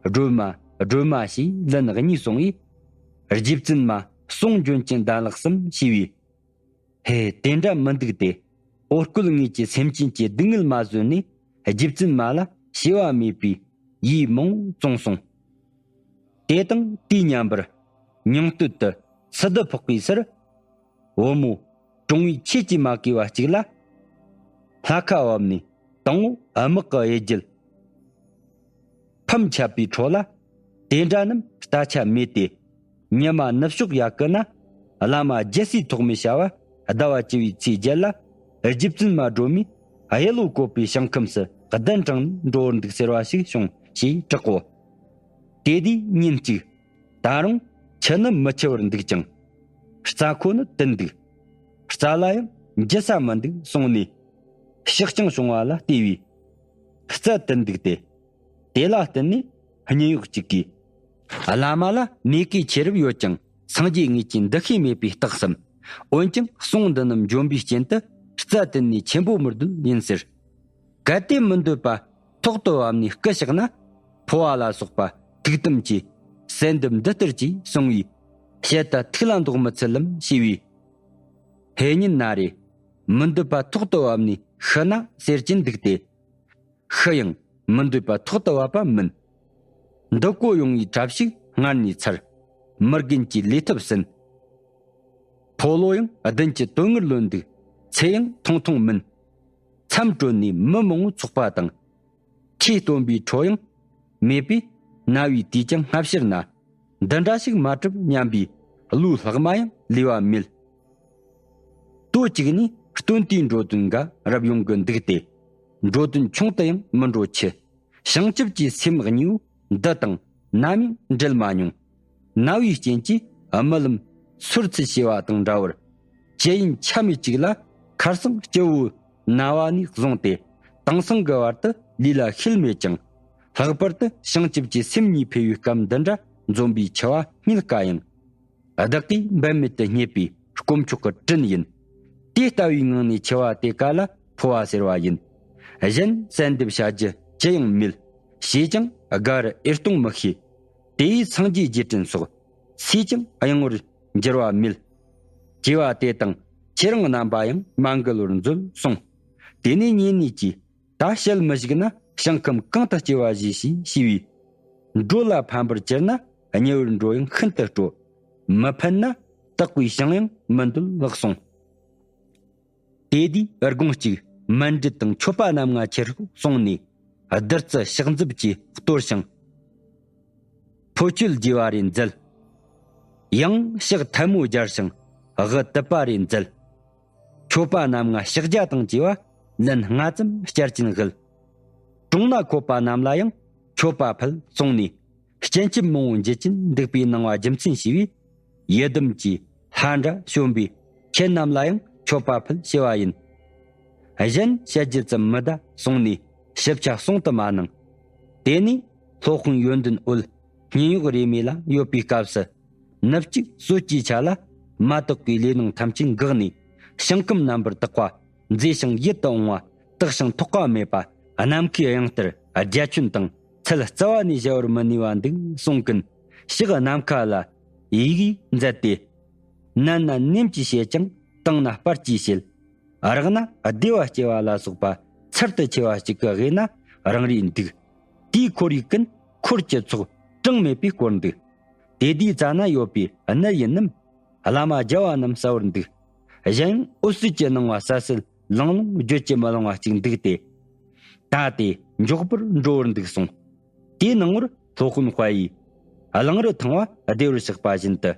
སྒྲོལ་མ་སྒྲོལ་མ་ཞེས་ལན་གཉིས་གསུངས་པས། རྗེ་བཙུན་མ་ཟོང་འཇོན་ཅན་གདན་ལགས་སམ་ཞེས་པས། ཧེ། དེ་འདྲ་མི་འདུག་སྟེ། འོ་སྐོལ་ངེད་ཀྱི་སེམས་ཅན་གྱི་སྡུག་བསྔལ་མ་བཟོད་ནས་རྗེ་བཙུན་མ་ལ་བྱས་པ་མེད་པའི་ཡིད་མང་བཙོང་སོང་། དེ་དང་དུས་མཉམ་པར་ཉིང་སྟོད་དུ་སི་ཏུ་ཕོག་པའི་སར། བུ་མོ་གྲོང་བའི་ཆོས་ཀྱིས་མ་གོས་པ་གཅིག་ལ། ལྷ་ཁ་བབས་ནས་དང་པོ་དམག་གི་གཡུལ་རྒྱལ་ཕམ་ཆད་པའི་འཕྲོ་ལ། དེ་འདྲ་རྣམས་རྟ་ཆ་མེད་དེ། ཉི་མ་ནུབ་ཕྱོགས་ཡ་ཀི་ན་བླ་མ་རྒྱལ་སྲས་ཐོགས་མེད་བྱ་བ་ཟླ་བ་བཅུ་བའི་ཚེས་བརྒྱད་ལ་རྗེ་བཙུན་མ་སྒྲོལ་མས་གཡུ་ལོ་བཀོད་པའི་ཞིང་ཁམས་སུ་གདན་དྲངས་ནས་འགྲོ་བར་འདུག་ཟེར་བ་ཞིག་བྱུང་ཞེས་གྲག་གོ། དེ་དུས་ཉིན་གཅིག། ད་རུང་ཆུ་ནི་མི་ཆུ་བར་འདུག་ཅིང་། རྩྭ་ཁོ་ནི་བཏུད་འདུག། རྩྭ་ལ་ཡང་འགྱུར་ས་མི་འདུག་གསུངས་ནས། ཕྱག་རྐྱང་བྱུང་བ་ལ་བལྟས་པས། རྩྭ་བཏུད་འདུག་སྟེ། དེ་ལ་བརྟེན་ནས་སྙིང་གཡོག་ཅིག་གིས། བླ་མ་ལ་མོས་གུས་ཆེ་རབས་ཡོད་ཀྱང་སངས་རྒྱས་ངེད་ཀྱི་འདུ་ཤེས་མེད་པའི་རྟགས་སམ། འོན་ཀྱང་ཟོང་འདི་རྣམས་འཇོམས་པའི་རྐྱེན་དུ་རྩྭ་བཏུད་ནས་ཆེན་པོ་མི་འདོད་ཡིན་ཟེར། གལ་ཏེ་མི་འདོད་པ་ཐོག་ཏུ་བབས་ནས་རྐུ་བཞག་ན། ཕོ་བ་ལ་སོགས་པ་ཐུགས་དམ་གྱིས་གསོལ་འདེབས་འདི་ལྟར་གྱིས་གསུང་བས། བཤད་ད་ཐུགས་ལ་འདོགས་མི་ཚུད་ལམ་ཞེས་པས། ཧེ་ཉིན་ན་རེ། མི་འདོད་པ་ཐོག་ཏུ་བབས་ནས་ཤི་ན་ཟེར་གྱིན་འདུག་སྟེ། ཤི་ཡང་མི་འདོད་པ་ཐོག་ཏུ་བབས་པ་མིན། འདི་ཀོ་ཡོང་བའི་གྲབས་ཤིག་སྔར་ནས་ཚར། མི་རྒན་གྱི་ལས་ཐབས་ཟིན། ཕོ་ལོ་ཡང་བདུན་གྱི་དོན་ངར་ལོན་འདུག། ཚེ་ཡང་ཐུང་ཐུང་མིན། མཚམས་གྲོལ་ནས་མི་མང་པོ་ཚོགས་པ་དང་། ཁྱེད་སྟོན་པའི་འཕྲོ་ཡང་མེད་པས། རྣ་བའི་དུས་ཀྱང་སྔ་ཕྱིར་ན། འདི་འདྲ་ཞིག་མ་གྲུབ་སྙམ་པའི་བློའི་ལྷག་མ་ཡང་ལུས་པ་མེད། ལྟོ་བཅུག་ནས་སྟོན་དུས་འགྲོ་དོན་འགའ་རབ་ཡོང་གི་འདུག་སྟེ། འགྲོ་དོན་ཆུང་དུ་ཡང་མི་འགྲོ་ཆེ། བྱང་ཆུབ་ཀྱི་སེམས་གཉིས་པོ་འདི་དང་ནམ་ཡང་འབྲལ་མ་མྱོང་། རྣ་བའི་རྐྱེན་གྱིས་རྨི་ལམ་སོར་ཚུལ་བྱེད་པ་དང་འདྲ་བར། ཅི་ཡིན་ཆ་མེད་ཅིག་ལ་ཁར་སང་སྤྱི་བོའི་རྣ་བ་ནས་བཟུང་སྟེ་དེང་སང་གི་བར་དུ་ལུས་ལ་ཤུལ་མེད་ཅིང་། ལྷག་པར་དུ་བྱང་ཆུབ་ཀྱི་སེམས་གཉིས་འཕེལ་བའི་སྐབས་འདི་འདྲ་འཛོམས་པའི་འཆི་བ་རྙེད་དཀའ་ཡང་། བདག་གིས་འབད་མེད་དུ་རྙེད་པའི་དཀོན་མཆོག་གི་དྲིན་ཡིན། དེ་ལྟ་བུའི་ངང་ནས་འཆི་བ་དེ་ཀ་ལ་འཕོ་བ་ཟེར་བ་ཡིན། གཞན་གསལ་འདེབས་བྱ་རྒྱུ་ཅི་ཡང་མེད། ཞེས་ཀྱང་དགའ་རུ་ཨེ་གཏོང་མི་ཤེས། དེ་ཡིས་སངས་རྒྱས་རྗེས་དྲན་སོགས་སུས་ཀྱང་གཡེང་བར་འགྱུར་བ་མེད། སྐྱེ་བ་དེ་དང་ཁྱེད་རང་རྣམ་པ་ཡང་མ་འགལ་བར་མཛོད་གསུངས། དེ་ནས་ཉེ་གནས་ཀྱིས། ད་ཞལ་མི་ཞིག་ན་ཞིང་ཁམས་གང་དུ་སྐྱེ་བ་བཞེས་ཤིག་ཞུས་པས། འགྲོ་ལ་ཕན་པར་གྱུར་ན་ཉེ་བར་འགྲོ་ཡང་ཤིན་ཏུ་སྤྲོ། མི་ཕན་ན་དག་པའི་ཞིང་ཡང་མི་འདོད་ལགས་གསུངས། དེ་དུས་དགོངས་གཅིག་མཎྜལ་དང་མཆོད་པ་རྣམ་ལྔ་ཁྱེར་སོང་ནས། བདུད་རྩི་ཕྱག་མཛུབ་ཀྱིས་གཏོར་ཞིང་། ཕོ་ཆོད་རྒྱས་པ་རེ་མཛད། ཡང་ཕྱག་ཐལ་མོ་སྦྱར་ཞིང་དབུ་དུད་པ་རེ་མཛད། མཆོད་པ་རྣམ་ལྔ་ཕྱག་རྒྱ་དང་བཅས་པ་ལན་ལྔ་ཙམ་བསྐྱར་གྱིན་བསྐུལ། གྲོང་ན་འཁོད་པ་རྣམས་ལ་ཡང་མཆོད་པ་ཕུལ་གསུངས་ནས། སྤྱན་ཆབ་མང་པོ་འབྱེད་ཀྱིན་འདུག་པའི་སྣང་བ་རྒྱུ་མཚན་ཞུས་པས། ཡི་དམ་གྱི་ལྷ་འདྲ་བྱོན་པས་ཁྱེད་རྣམས་ལ་ཡང་མཆོད་པ་ཕུལ་ཞེས་པ་ཡིན། གཞན་བཤད་རྒྱུ་ཙམ་མི་གདའ་གསུངས་ནས་ཞིབ་ཆ་གསུང་དུ་མ་གནང་། དེ་ནས་སློབ་དཔོན་ཡོན་ཏན་འོད་སྙན་གཡོག་རེ་མེ་ལ་ཡོད་པའི་སྐབས་སུ། ནུབ་གཅིག་སོ་སྐྱེས་ཆ་ལ་མ་དག་པའི་ལས་སྣང་ཐམས་ཅད་འགགས་ནས། ཞིང་ཁམས་རྣམ་པར་དག་པ། མཛེས་ཤིང་ཡིད་དུ་འོང་བ། དག་ཞིང་ཐོགས་པ་མེད་པ། ནམ་མཁའི་དབྱངས་ལྟར་རྒྱ་ཁྱོན་དང་ཚད་རྩ་བ་ནས་གཞལ་བར་མི་ནུས་པ་འདུག་གསུང་ཀུན། ཕྱག་ནམ་མཁའ་ལ་ཡིག་ཡིག་མཛད་དེ། མནན་ན་ནེམ་གྱིས་བྱེད་ཅིང་བཏིང་ན་སྤར་གྱིས་བྱེད། རེག་ན་བདེ་བ་སྐྱེ་བ་ལ་སོགས་པ་ཚར་དུ་ཆེ་བ་གཅིག་གི་དབུས་ན་རང་རེ་འདུག། དེའི་ཁོར་ཡུག་ཀུན་འཁོར་གྱི་ཚོགས་གྲངས་མེད་པས་བསྐོར་འདུག། དེ་དུས་རྩ་ན་ཡོད་པའི་གནས་ཡིན་ནམ། བླ་མ་རྒྱལ་བ་རྣམས་གསལ་བར་འདུག། གཞན་ཡང་འོད་ཟེར་གྱི་སྣང་བ་ས་སྲིད་ལང་ལོང་བརྗོད་ཀྱིས་མི་ལང་བ་གཅིག་འདུག་སྟེ། ད་དེ་མགྱོགས་པར་འགྲོ་བར་འདུག་གསུངས། དེའི་སྣང་ངོར་སློབ་དཔོན་དཔལ་ཡིས། གླང་རི་ཐང་བ་བདེ་བར་གཤེགས་པ་བཞིན་དུ།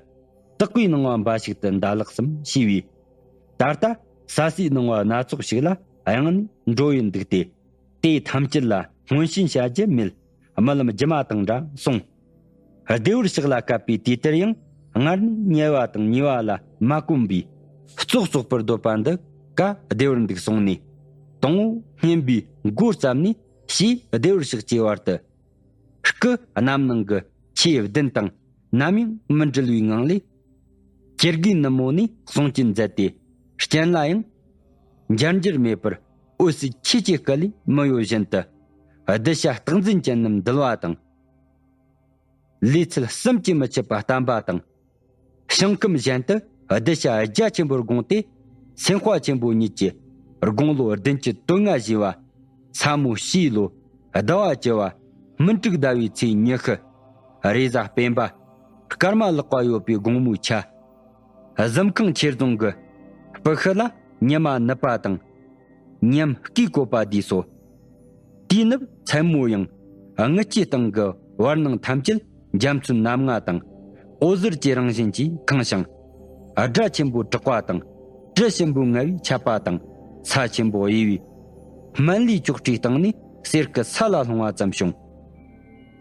དག་པའི་སྣང་བ་འབའ་ཞིག་ཏུ་འདའ་ལགས་སམ་ཞུས་པས། ད་ལྟ་ས་སྲིད་སྣང་བ་སྣ་ཚོགས་ཤིག་ལ་གཡེང་ནས་འགྲོ་ཡི་འདུག་སྟེ། དེ་ཐམས་ཅད་ལ་སྔོན་བྱོན་བྱ་རྒྱུ་མེད། རྨི་ལམ་སྒྱུ་མ་དང་འདྲ་གསུངས། བདེ་བར་གཤེགས་ལ་བཀའ་པའི་དུས་དེར་ཡང་སྔར་ནས་ཉེ་བ་དང་ཉེ་བ་ལ་མ་གོམས་པའི་ཙོག་ཙོག་པར་སྡོད་པ་འདི་ཀ་བདེ་བར་འདུག་གསུངས་ནས། དང་པོ་སྙན་པའི་མགོ་བརྩམས་ནས་ཞེས་བདེ་བར་གཤེགས་ཀྱི་བར་དུ། སྐུ་རྣམ་སྣང་གི་ཆོས་བདུན་དང་ནམ་ཡང་མི་འབྲལ་བའི་ངང་ལས། ཀྱེ་དགེ་ནུབ་མོ་ནས་གསུང་སྐྱོན་མཛད་དེ། རྐྱེན་ལ་ཡང་འབྱར་འགྱུར་མེད་པར་འོད་ཟེར་ཆོས་ཀྱི་སྐུ་ལས་མི་གཡོ་བཞིན་དུ། གདུལ་བྱ་རྟག་འཛིན་ཅན་རྣམས་འདུལ་བ་དང་། ལུས་ཚུལ་བསམ་གྱིས་མི་ཁྱབ་པ་བསྟན་པ་དང་། ཞིང་ཁམས་གཞན་དུ་གདུལ་བྱ་རྒྱ་ཆེན་པོར་དགོངས་ཏེ། སེམས་དཔའ་ཆེན་པོ་ཉིད་ཀྱི་དགུང་ལོ་བདུན་ཅུ་དོན་ལྔ་བཞེས་པ། ས་མོ་བྱིའུ་ལོ་ཟླ་བ་བཅུ་བ། སྨིན་དྲུག་ཟླ་བའི་ཚེས་ཉི་ཤུ། རེས་གཟའ་སྤེན་པ། སྐར་མ་ལེགས་པ་ཡོད་པའི་དགོང་མོའི་ཆ། གཟིམ་ཁང་ཆེར་རྫོང་གི་སྤུ་ཤུ་ལ་ཉི་མ་ནུབ་པ་དང་། ཉིམ་སྐས་བཀོད་པ་འདིས་སོ། དུས་ནུབ་མཚན་མོ་ཡང་དངུལ་ཆུའི་སྟེང་གི་བར་སྣང་ཐམས་ཅད་འཇའ་ཚོན་སྣ་ལྔ་དང་འོད་ཟེར་གྱི་རང་བཞིན་གྱིས་གང་ཞིང་། སྒྲ་ཆེན་པོ་གྲགས་པ་དང་དྲི་ཞིམ་པོ་ངལ་བའི་ཆད་པ་དང་ཚྭ་ཆེན་པོ་གཡོ་བའི་སྨན་ལུས་ལྕོག་ཀྲུའི་སྟེང་ནས་གསེར་སྐུ་ས་ལ་ལྷུང་བ་ཙམ་བྱུང་།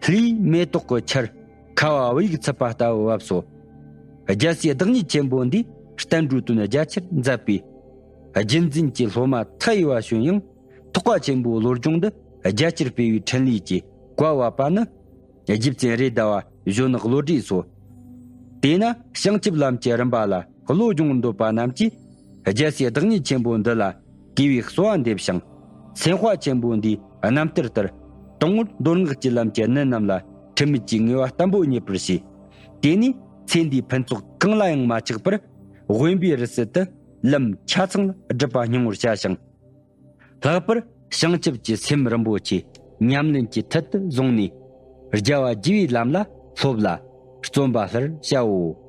ལྷའི་མེ་ཏོག་གི་ཆར་ཁ་བ་བུ་ཡུག་ཚུད་པ་ལྟ་བུ་བབས་སོ། རྒྱལ་སྲས་བདག་ཉིད་ཆེན་པོ་འདིས་བསྟན་འགྲོའི་དོན་རྒྱ་ཆེར་མཛད་པས། རྒྱུད་འཛིན་གྱི་སློབ་མ་མཐའ་ཡས་པ་བྱོན་ཡང་། ཐེག་པ་ཆེན་པོའི་བློ་སྦྱོང་འདི་རྒྱ་ཆེར་སྤེལ་བའི་འཕྲིན་ལས་ཀྱིས་བཀའ་བབས་པ་ནི། རྗེ་བཙུན་རེད་མདའ་བ་གཞོན་ནུ་བློ་གྲོས་སོ། དེས་ན་བྱང་ཆུབ་ལམ་གྱི་རིམ་པ་ལ་བློ་སྦྱོང་འདོད་པ་རྣམས་ཀྱིས། རྒྱལ་སྲས་བདག་ཉིད་ཆེན་པོ་འདི་ལ་དགེ་བའི་གསོལ་བ་འདེབས་ཤིང་། སེམས་དཔའ་ཆེན་པོ་འདིའི་རྣམ་ཐར་ལྟར། དང་པོར་མདོ་སྔགས་ཀྱི་ལམ་གྱི་གནད་རྣམས་ལ་འཁྲུལ་མེད་ཀྱི་ངེས་པ་བརྟན་པོ་རྙེད་པར་བྱས། དེ་ནས་ཚེ་འདིའི་ཕུན་ཚོགས་གང་ལ་ཡང་མ་ཆགས་པར། དབེན་པའི་རི་སུལ་དུ་ལམ་ཆ་ཚང་ལ་སྒྲུབ་པ་སྙིང་པོར་བྱ་ཞིང་། ལྷག་པར་བྱང་ཆུབ་ཀྱི་སེམས་རིན་པོ་ཆེ་ཉམས་ལེན་གྱི་མཐུ་དེ་བཟུང་ནས། རྒྱལ་བ་དགྱེས་པའི་ལམ་ལ་སློབ་ལ་བརྩོན་པ་སླར་བྱའོ།